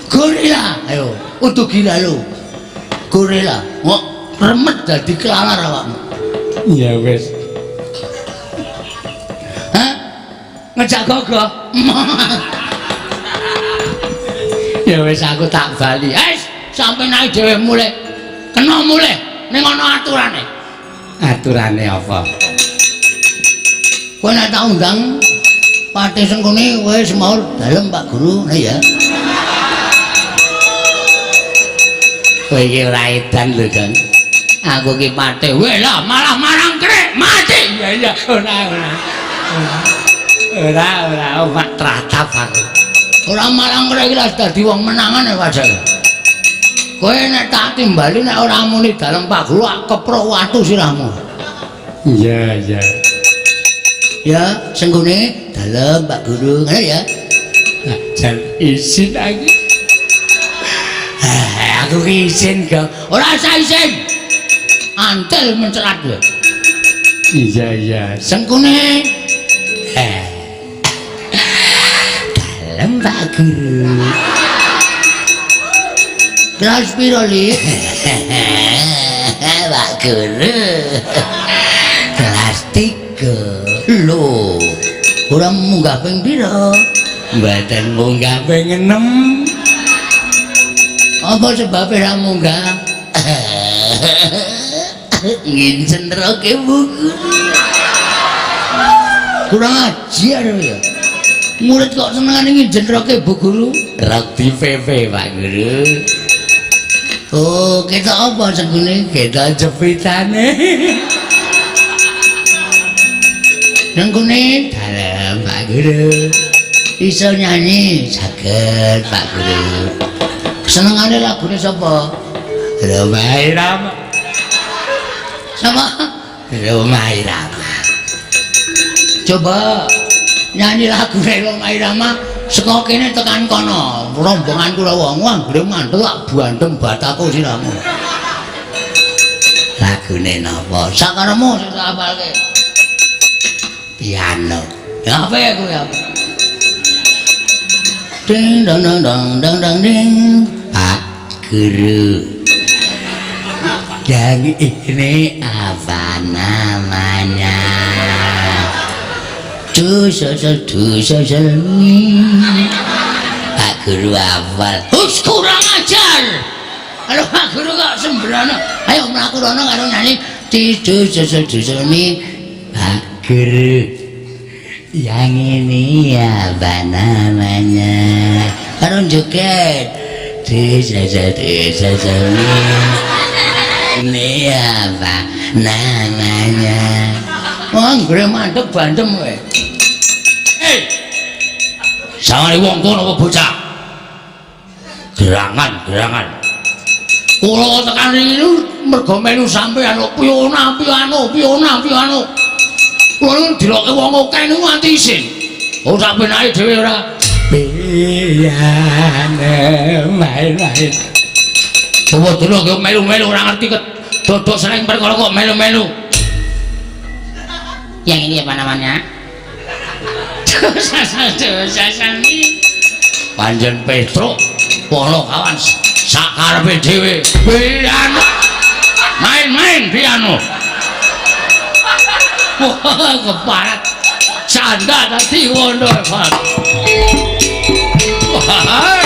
Gorila, ayo, untuk girayo. Gorila, kok remet dadi kelalar awakmu. Ya wis. Hah? Ngejak gogoh. Ya wis aku tak bali. Wis, sampe naik dhewe mulih. Kena mulih ning ana aturane. Aturane apa? Kowe nek tak undang Patih Sengkuni kowe semaur dalem Pak Guru, nah ya. Kowe iki ora edan lho, Jan. Aku ki mati. Weh lah malah marang krek mati. Iya iya ora ora. Ora ora ora tratap aku. Ora marang krek iki lha dadi wong menangan ya wajah. Kowe nek tak timbali nek ora muni dalem Pak Guru keprok watu sirahmu. Iya iya. Ya, senggone dalem Pak Guru, ngono ya. Nah, jan izin aku. Aku ki izin kok. Ora usah izin. Antel mencerat lho. Iya iya. Sengkune. Dalem Pak Guru. Kelas piro, Li? Pak Guru. Kelas 3. Lho. Ora munggah ping piro? Mboten munggah ping 6. Apa sebabnya ora munggah? Ngincen roke buku. Kurang ajar ya. Murid kok senengane ngincen roke Bu Guru? Rok di PP Pak Guru. Oh, kita apa senggune? Kita jepitane. Senggune dalem Pak Guru. Iso nyanyi saged Pak Guru. Senengane lagune sapa? Rhoma Irama. Sapa? Rhoma Irama. Coba nyanyi lagune Rhoma Irama saka kene tekan kono. Rombongan kula wong anggere mantel lak bandem batako siramu. Lagune napa? Sakaremu sing tak apalke. Piano. Ya apa ya kuwi apa? Ding dong dong dong dong dong ding. Pak Guru. Yang ini apa namanya? Du sosol du sosol mi. Pak Guru hafal. Hus kurang ajar. Aduh Pak Guru kok sembrono. Ayo mlaku rono karo nyanyi di du sosol du sosol mi. Pak Guru. Yang ini apa namanya? Karo joget. Du sosol du sosol mi. Ini apa namanya? Wah, anggere mandeg bandem kowe. Hei. Sawangane wong kono apa bocah? Gerangan, gerangan. Kula tekan iki mergo melu sampean kok piona piano piona piano. Kula niku dilokke wong akeh niku nganti isin. Oh, sak penake dhewe ora. Piano main-main. Coba delok yo melu-melu ora ngerti dodok sering perkara kok melu-melu. Yang ini apa namanya? Panjen Petruk polo kawan sakarepe dhewe. Piano. Main-main piano. Wah, keparat. Canda tadi wono, Pak. Wah.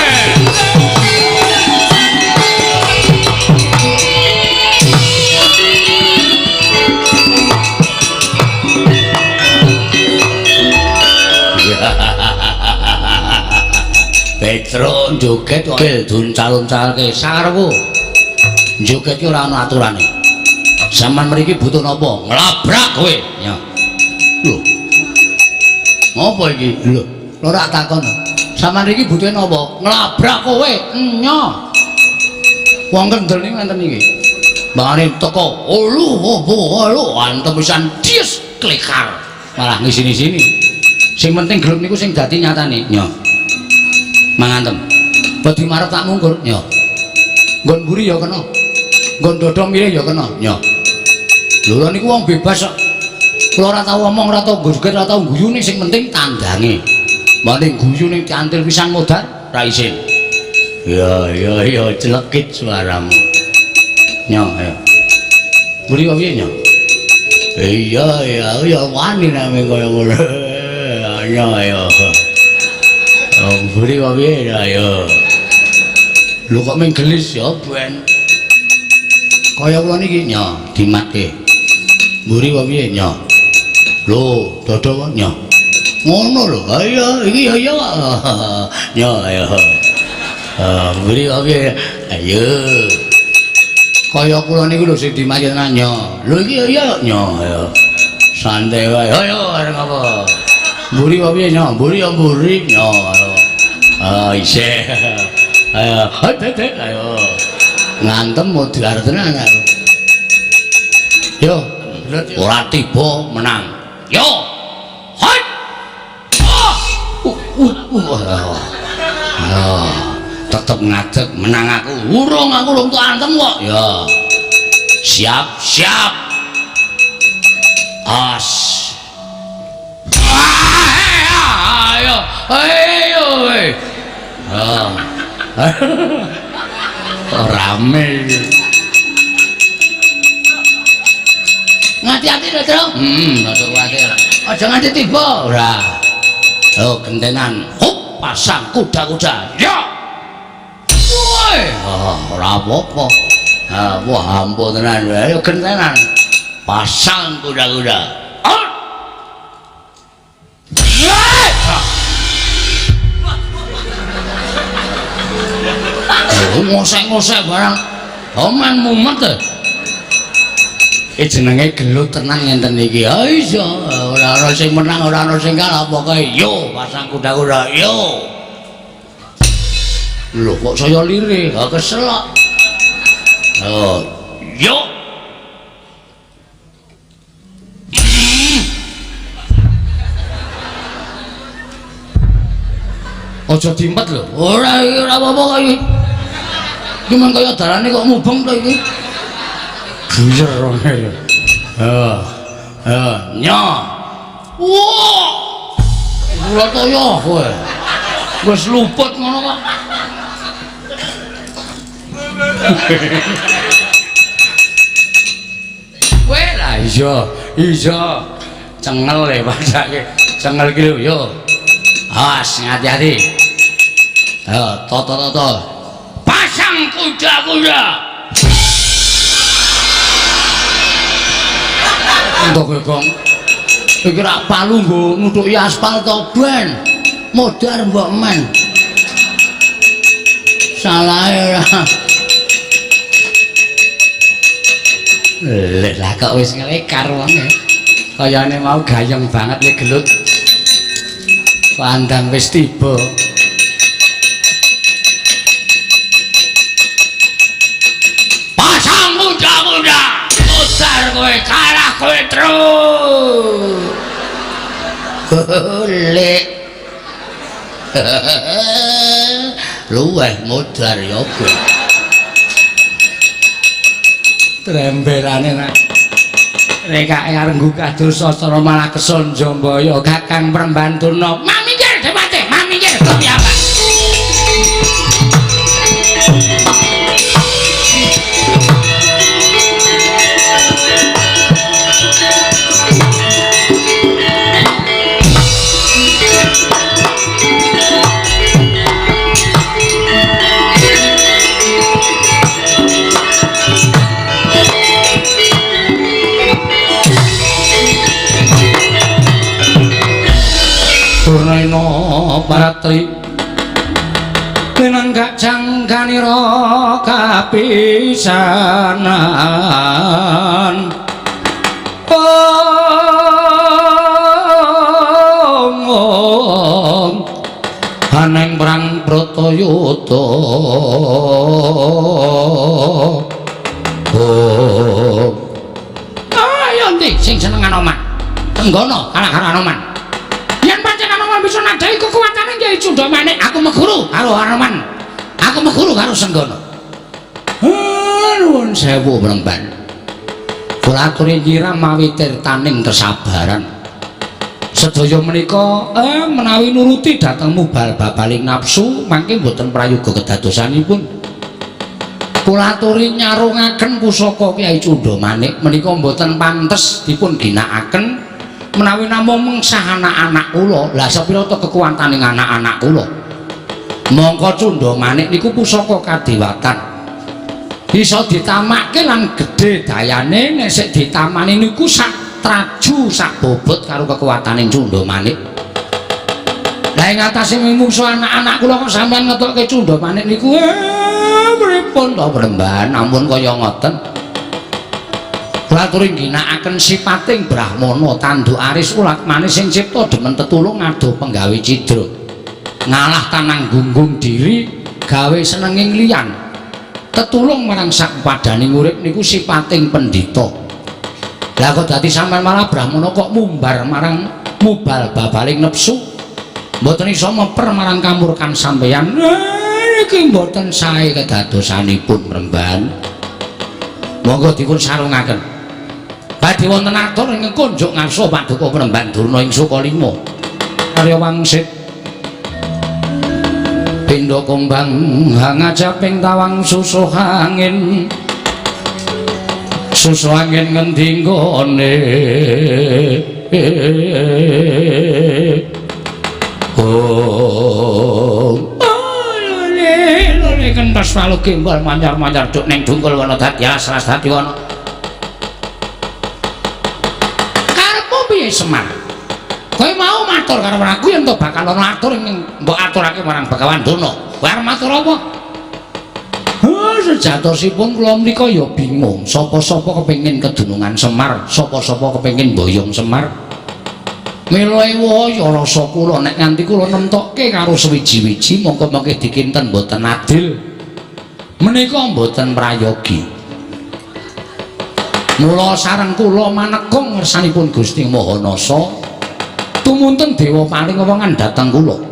Petruk joget kok duncal-uncalke sakarepku. Joget ki ora ana aturane. Sampeyan mriki butuh napa? Nglabrak kowe. Ya. Lho. Ngopo iki? Lho, ora takon. Sampeyan mriki butuhe napa? Nglabrak kowe. Nyo. Wong kendel niku ngenten iki. Mbangane teko, olu opo olu antem pisan dies klekar. Malah ngisini-sini. Sing penting gelem niku sing dadi nyatane. Nyo. Mangantem. Wedi marep tak mungkur. Nyo. Nggon mburi ya kena. Nggon dada milih ya kena. Nyo. Lho lha niku wong bebas kok. Kula ora tau omong, ora tau joget, ora tau guyu ning sing penting tandange. Mane guyu ning cantil pisan modar ra isin. Ya ya ya celekit suaramu. Nyo ayo. Mburi kok piye nyo? Iya iya ya wani nek kaya ngono. Nyo ayo. Mburi kok piye ayo. Lho kok mung gelis ya ben. Kaya kula niki nyo dimatke. Mburi kok piye nyo? Lho, dada kok nyo. Ngono lho. Ayo iki ya ya. Nyo ayo. Mburi kok piye? Ayo. Kaya kula niku lho sing dimayen nyo. Lho iki ya nyo ayo. Santai wae. Ayo arep apa? Mburi apa piye nyo? Mburi ya mburi nyo. Ah isih. Ayo, hei, ayo. Ngantem modar tenan aku. Yo, ora tiba menang. Yo. Hoi. Tetep ngadeg menang aku. Urung aku urung tok antem kok. Ya. Siap, siap. As. Ayo, ayo. Ah. Rame iki. Ngati-ati lho, Tru. Aja kuwatir. Aja nganti tiba. Ora. Oh, gentenan. Hup, pasang kuda-kuda. Ya. Woi, oh, ora apa-apa. Ah, wah ampun tenan. Ayo gentenan. Pasang kuda-kuda. Ah. Oh, ngosek-ngosek barang. Oh, man mumet. Iki jenenge gelut tenan ngenten iki. Ha iya, ora ana sing menang, ora ana sing kalah, pokoke yo pasang kuda-kuda, yo. Lho kok saya lirih, ha kesel kok. Oh, yo. Aja dimpet lho. Ora iki ora apa-apa kok iki. Iki men kaya darane kok mubeng to iki. Buyer ngene. Heeh. Heeh, nyo. Wah. Kula toyo kowe. Wis luput ngono kok. Kowe lah iya, iya. Cengel le padake. Cengel iki lho yo. Awas hati-hati. Ayo toto-toto. Pasang kuda-kuda. Entuk kowe, Gong. Iki rak palu nggo nuthuki aspal to, Ben. Modar mbok men. Salahe ora. Lha lah kok wis nglekar wonge. Kayane mau gayeng banget le gelut. Pandang wis tiba. Pasang kuda-kuda. Modar kowe kalah kowe terus. Lek. Luweh modar ya kowe. Trembelane nak. Rekake arep nggugah dosa malah kesun Jambaya Kakang Prembantuna. Maminggir Dewate, maminggir piyambak. Paratri pinanggak jangganira kapisanan. Om aneng perang Bratayuda. Om ayo ndi sing seneng Anoman tenggono kalah karo Anoman. Yen pancen Anoman bisa nadhahi kekuatane Kyai Cundamane, aku meguru karo Anoman. Aku meguru karo Senggana. Nuwun sewu Mremban. Kula aturi nyiram mawi tirtaning kesabaran. Sedaya menika menawi nuruti dhateng mubal babaling nafsu mangke mboten prayoga kedadosanipun. Kula aturi nyarungaken pusaka Kyai Cundamane menika mboten pantes dipun ginakaken menawi namung mengsah anak-anak kula. Lah sepira ta kekuwataning anak-anak kula? Mongko Cundamane niku pusaka kadewatan. Bisa ditamakke lan gedhe dayane nek sik ditamani niku sak traju sak bobot karo kekuwataning Cundamane. Lah ing atase mungsuh anak-anak kula kok sampean ngetokke Cundamane niku Pripun to Bremban ampun kaya ngoten. Kula aturi ngginakaken sipating brahmana tanduk aris ulat manis sing cipta demen tetulung adoh penggawe cidra. Ngalah tanang gunggung diri gawe senenging liyan. Tetulung marang sak padaning urip niku sipating pendhita. Lah kok dadi sampean malah brahmana kok mumbar marang mubal babaling nepsu. Mboten iso meper marang kamurkan sampeyan. Niki mboten sae kedadosanipun Bremban. Monggo dipun sarungaken. Badhe wonten atur ingkang kunjuk ngarsa Paduka Bremban Durna ing Sukalima. Arya wangsit pindha kumbang hangajaping tawang susuh angin. Susuh angin ngendi nggone? Oh, lole kentos walu gembol manyar-manyar duk ning dungkul wana dadi alas dadi wana. Karepmu piye Semar? Kowe mau matur karo aku yen to bakal ana atur ing mbok aturake marang Begawan Durna. Kowe arep matur apa? Sejatosipun kula mrika ya bingung, sapa-sapa kepengin kedunungan Semar, sapa-sapa kepengin mboyong Semar. Mila ewaya rasa kula nek nganti kula nemtokke karo sewiji-wiji mongko mengke dikinten mboten adil. Menika mboten prayogi. Mula sareng kula manekung ngersanipun Gusti Maha Nasa, tumunten dewa paling wongan dhateng kula.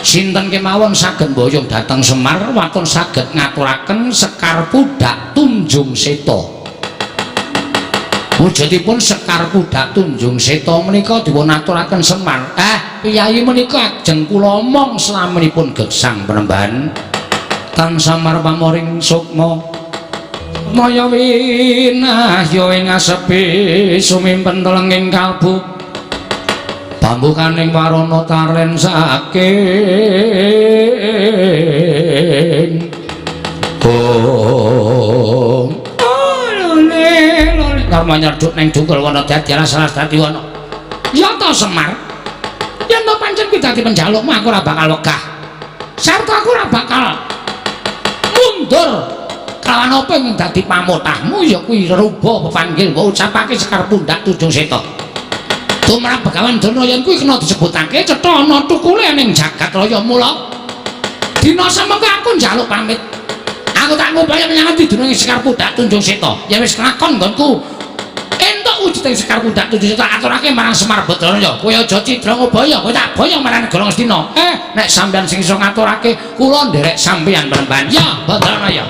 Sinten kemawon saged mboyong dhateng Semar waton saged ngaturaken Sekar Pudhak Tunjung Seta. Wujudipun Sekar Pudhak Tunjung Seta menika dipun aturaken Semar. Piyayi menika ajeng kula omong slaminipun gesang Penemban. Tan samar pamoring sukma maya winahya ing asepi sumimpen telenging kalbu. Pambukaning warana taren saking Om lole lole karma nyerduk ning dungkul wana dadi alas dadi wana. Ya ta Semar, yen to pancen kuwi dadi penjalukmu aku ora bakal wegah. Sarta aku ora bakal mundur kelawan apa ing dadi pamotahmu ya kuwi ruba pepanggil mbok ucapake Sekar Pundhak Tunjung Seta. Tumrap Begawan Durna yen kuwi kena disebutake cetha ana tukule ning jagat raya. Mula dina semengko aku njaluk pamit. Aku tak ngupaya menyang dununge Sekar Pudhak Tunjung Seta. Yen wis kelakon nggonku entuk wujuding Sekar Pudhak Tunjung Seta aturake marang Semar Badraya. Kowe aja cidra ngobaya, kowe tak boyong marang negara Ngastina. Nek sampeyan sing iso ngaturake kula nderek sampeyan Bremban. Ya Badraya.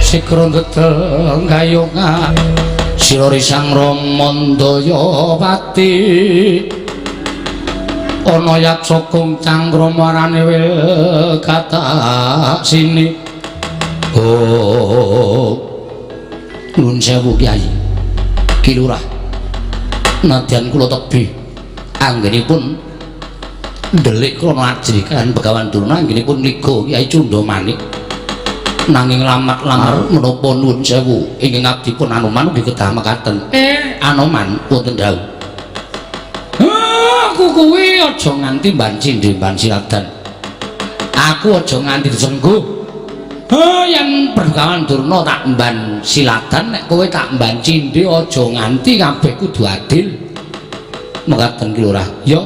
Sikron gedel gayungan sira risang Ramandayapati ana yaksa kung cangkramarane wil katak sini. Oh, nuwun sewu Kyai Ki Lurah, nadyan kula tebih anggenipun ndelik krana ajri kan Begawan Durna anggenipun ngliga Kyai Cundamanik. Nanging lamat-lamar menapa nuwun sewu ingkang abdipun Anoman ugi kedah mekaten. Anoman wonten dawuh. Aku kuwi aja nganti mbanci ndemban siladan. Aku aja nganti disengguh. Yen Begawan Durna tak mban siladan, nek kowe tak mban cindhe aja nganti kabeh kudu adil. Mekaten Ki Lurah. Ya.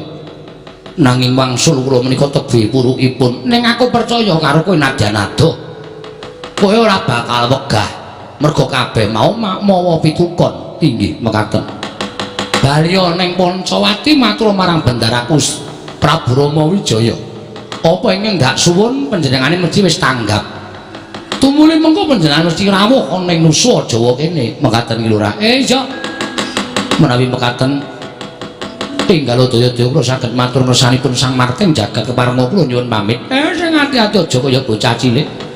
Nanging wangsul kula menika tebih purukipun. Ning aku percaya karo kowe nadyan adoh. Kowe ora bakal wegah mergo kabeh mau mawa pitukon. Inggih mekaten. Baliya ning Pancawati matur marang Bendaraku Prabu Rama Wijaya. Apa ingkang ndak suwun panjenengane mesti wis tanggap. Tumuli mengko panjenengan mesti rawuh ana ning Nusa Jawa kene. Mekaten Ki Lurah. Iya. Menawi mekaten tinggal daya-daya kula saged matur ngersanipun Sang Marting jagat keparenga kula nyuwun pamit. Sing ati-ati aja kaya bocah cilik.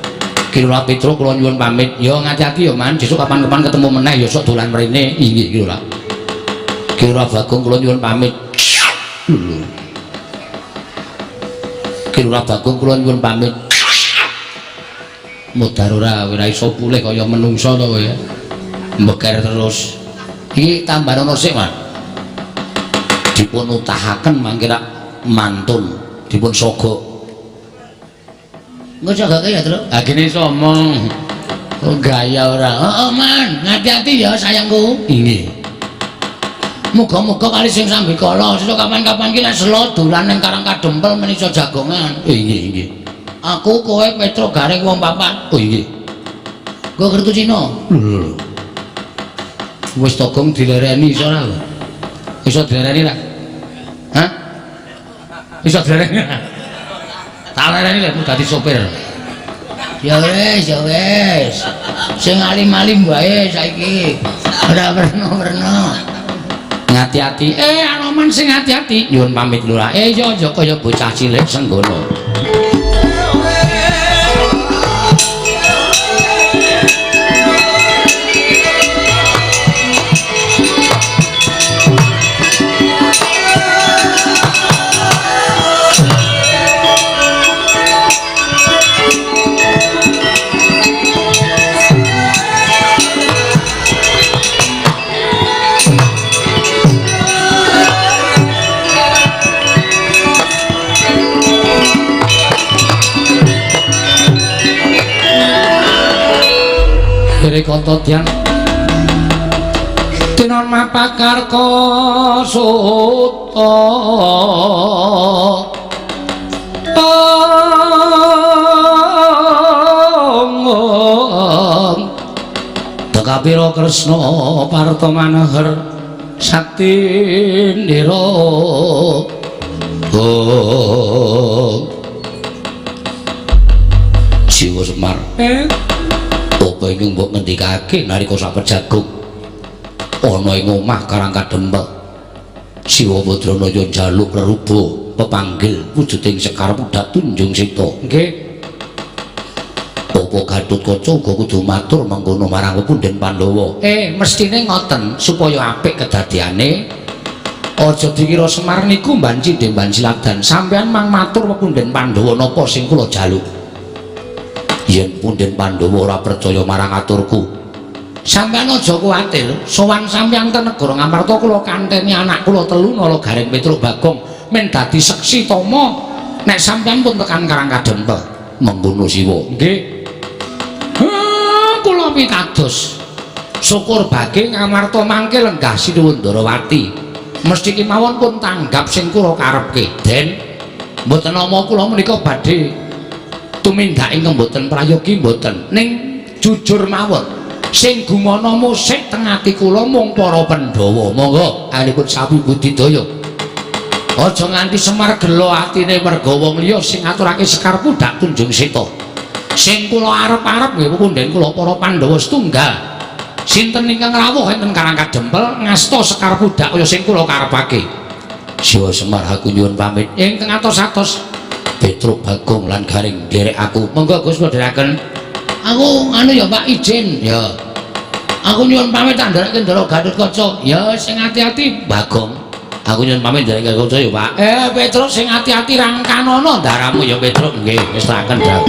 Ki Lurah Petruk kula nyuwun pamit. Ya ngati-ati ya Man, sesuk kapan-kapan ketemu meneh ya sok dolan mrene. Inggih Ki Lurah. Ki Lurah Bagong kula nyuwun pamit. Lho. Ki Lurah Bagong kula nyuwun pamit. Modar ora iso pulih kaya menungsa to kowe. Mbeker terus. Iki tambahana sik, Man. Dipun utahaken mangke rak mantun, dipun sogok. Engko sogake ya, Truk. Ha gene iso omong. Oh gaya ora. Heeh, Man, ngati-ati ya sayangku. Inggih. Muga-muga kali sing sambikala, sesuk kapan-kapan ki nek selo dolan ning Karang Kadempel men iso jagongan. Inggih, inggih. Aku kowe Petruk Gareng wong papat. Oh inggih. Nggo kertu Cina. Lho. Wis togong dilereni iso ora? Iso dilereni ra? Hah? Iso dilereni ra? Tak lereni lek dadi sopir. Ya wis, ya wis. Sing alim-alim wae saiki. Ora werna-werna. Ngati-ati. Anoman sing ati-ati. Nyuwun pamit Lurah. Ya aja kaya bocah cilik senggono. Kata dian tinon mapakarka suta Dekapira Kresna Parta Manohar Sakti Ndira. Jiwa Semar. Apa ingkang mbok ngendikake nalika sapejagung ana ing omah Karang Kadempel? Siwa Badranaya njaluk reruba pepanggil wujuding Sekar Pudhak Tunjung Sita. Nggih. Apa Gatotkaca uga kudu matur mengkono marang pepundhen Pandhawa? Mestine ngoten supaya apik kedadiane. Aja dikira Semar niku mbanci demban siladan. Sampeyan mang matur pepundhen Pandhawa napa sing kula jaluk? Yen punden Pandhawa ora percaya marang aturku, sampeyan aja kuwatir. Sowan sampeyan ten negara Ngamarta kula kanteni anak kula telu Nala Gareng Petruk Bagong men dadi seksi tama nek sampeyan pun tekan Karang Kadempel. Mengkono Siwa. Nggih. Kula pitados. Syukur bage Ngamarta mangke lenggah Sinuwun Ndarawati. Mesti kemawon pun tanggap sing kula karepke. Den, mboten nama kula menika badhe tumindak ingkang mboten prayogi mboten, ning jujur mawon sing gumana musik teng ati kula mung para Pandhawa. Monggo alipun sapi budidaya. Aja nganti Semar gelo atine merga wong liya sing ngaturake Sekar Pudhak Tunjung Sita. Sing kula arep-arep nggih punden kula para Pandhawa setunggal. Sinten ingkang rawuh enten Karang Kadempel ngasta Sekar Pudhak kaya sing kula karepake. Siwa Semar aku nyuwun pamit. Ingkang atos-atos Petruk Bagong lan Gareng nderek aku. Monggo Gus kula dherekaken. Aku anu ya Pak izin. Ya. Aku nyuwun pamit tak ndereke Ndara Gatotkaca. Ya sing ati-ati Bagong. Aku nyuwun pamit ndereke Gatotkaca ya Pak. Petruk sing ati-ati rangkanono ndaramu ya Petruk. Nggih, wis tak kendhang.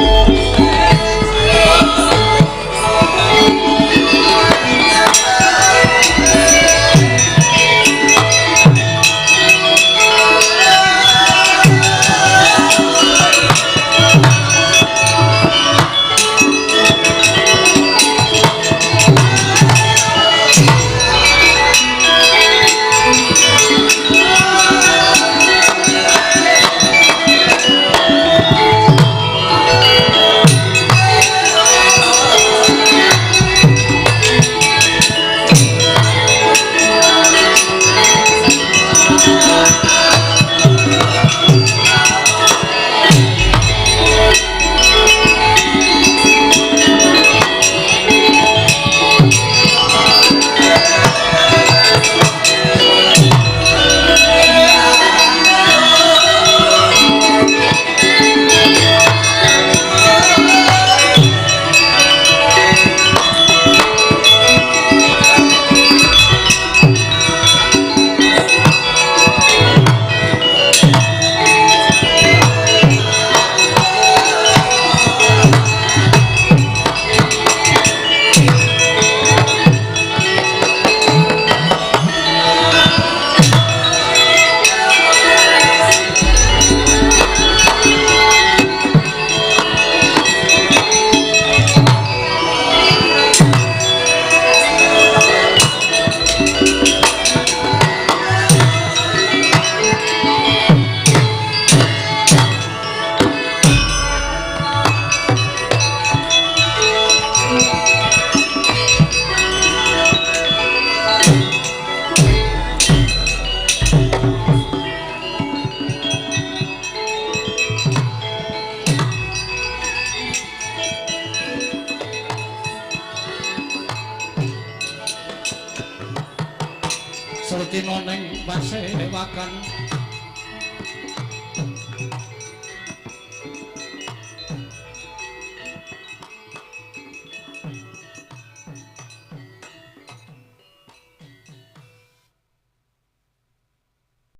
Dina ning pasewakan.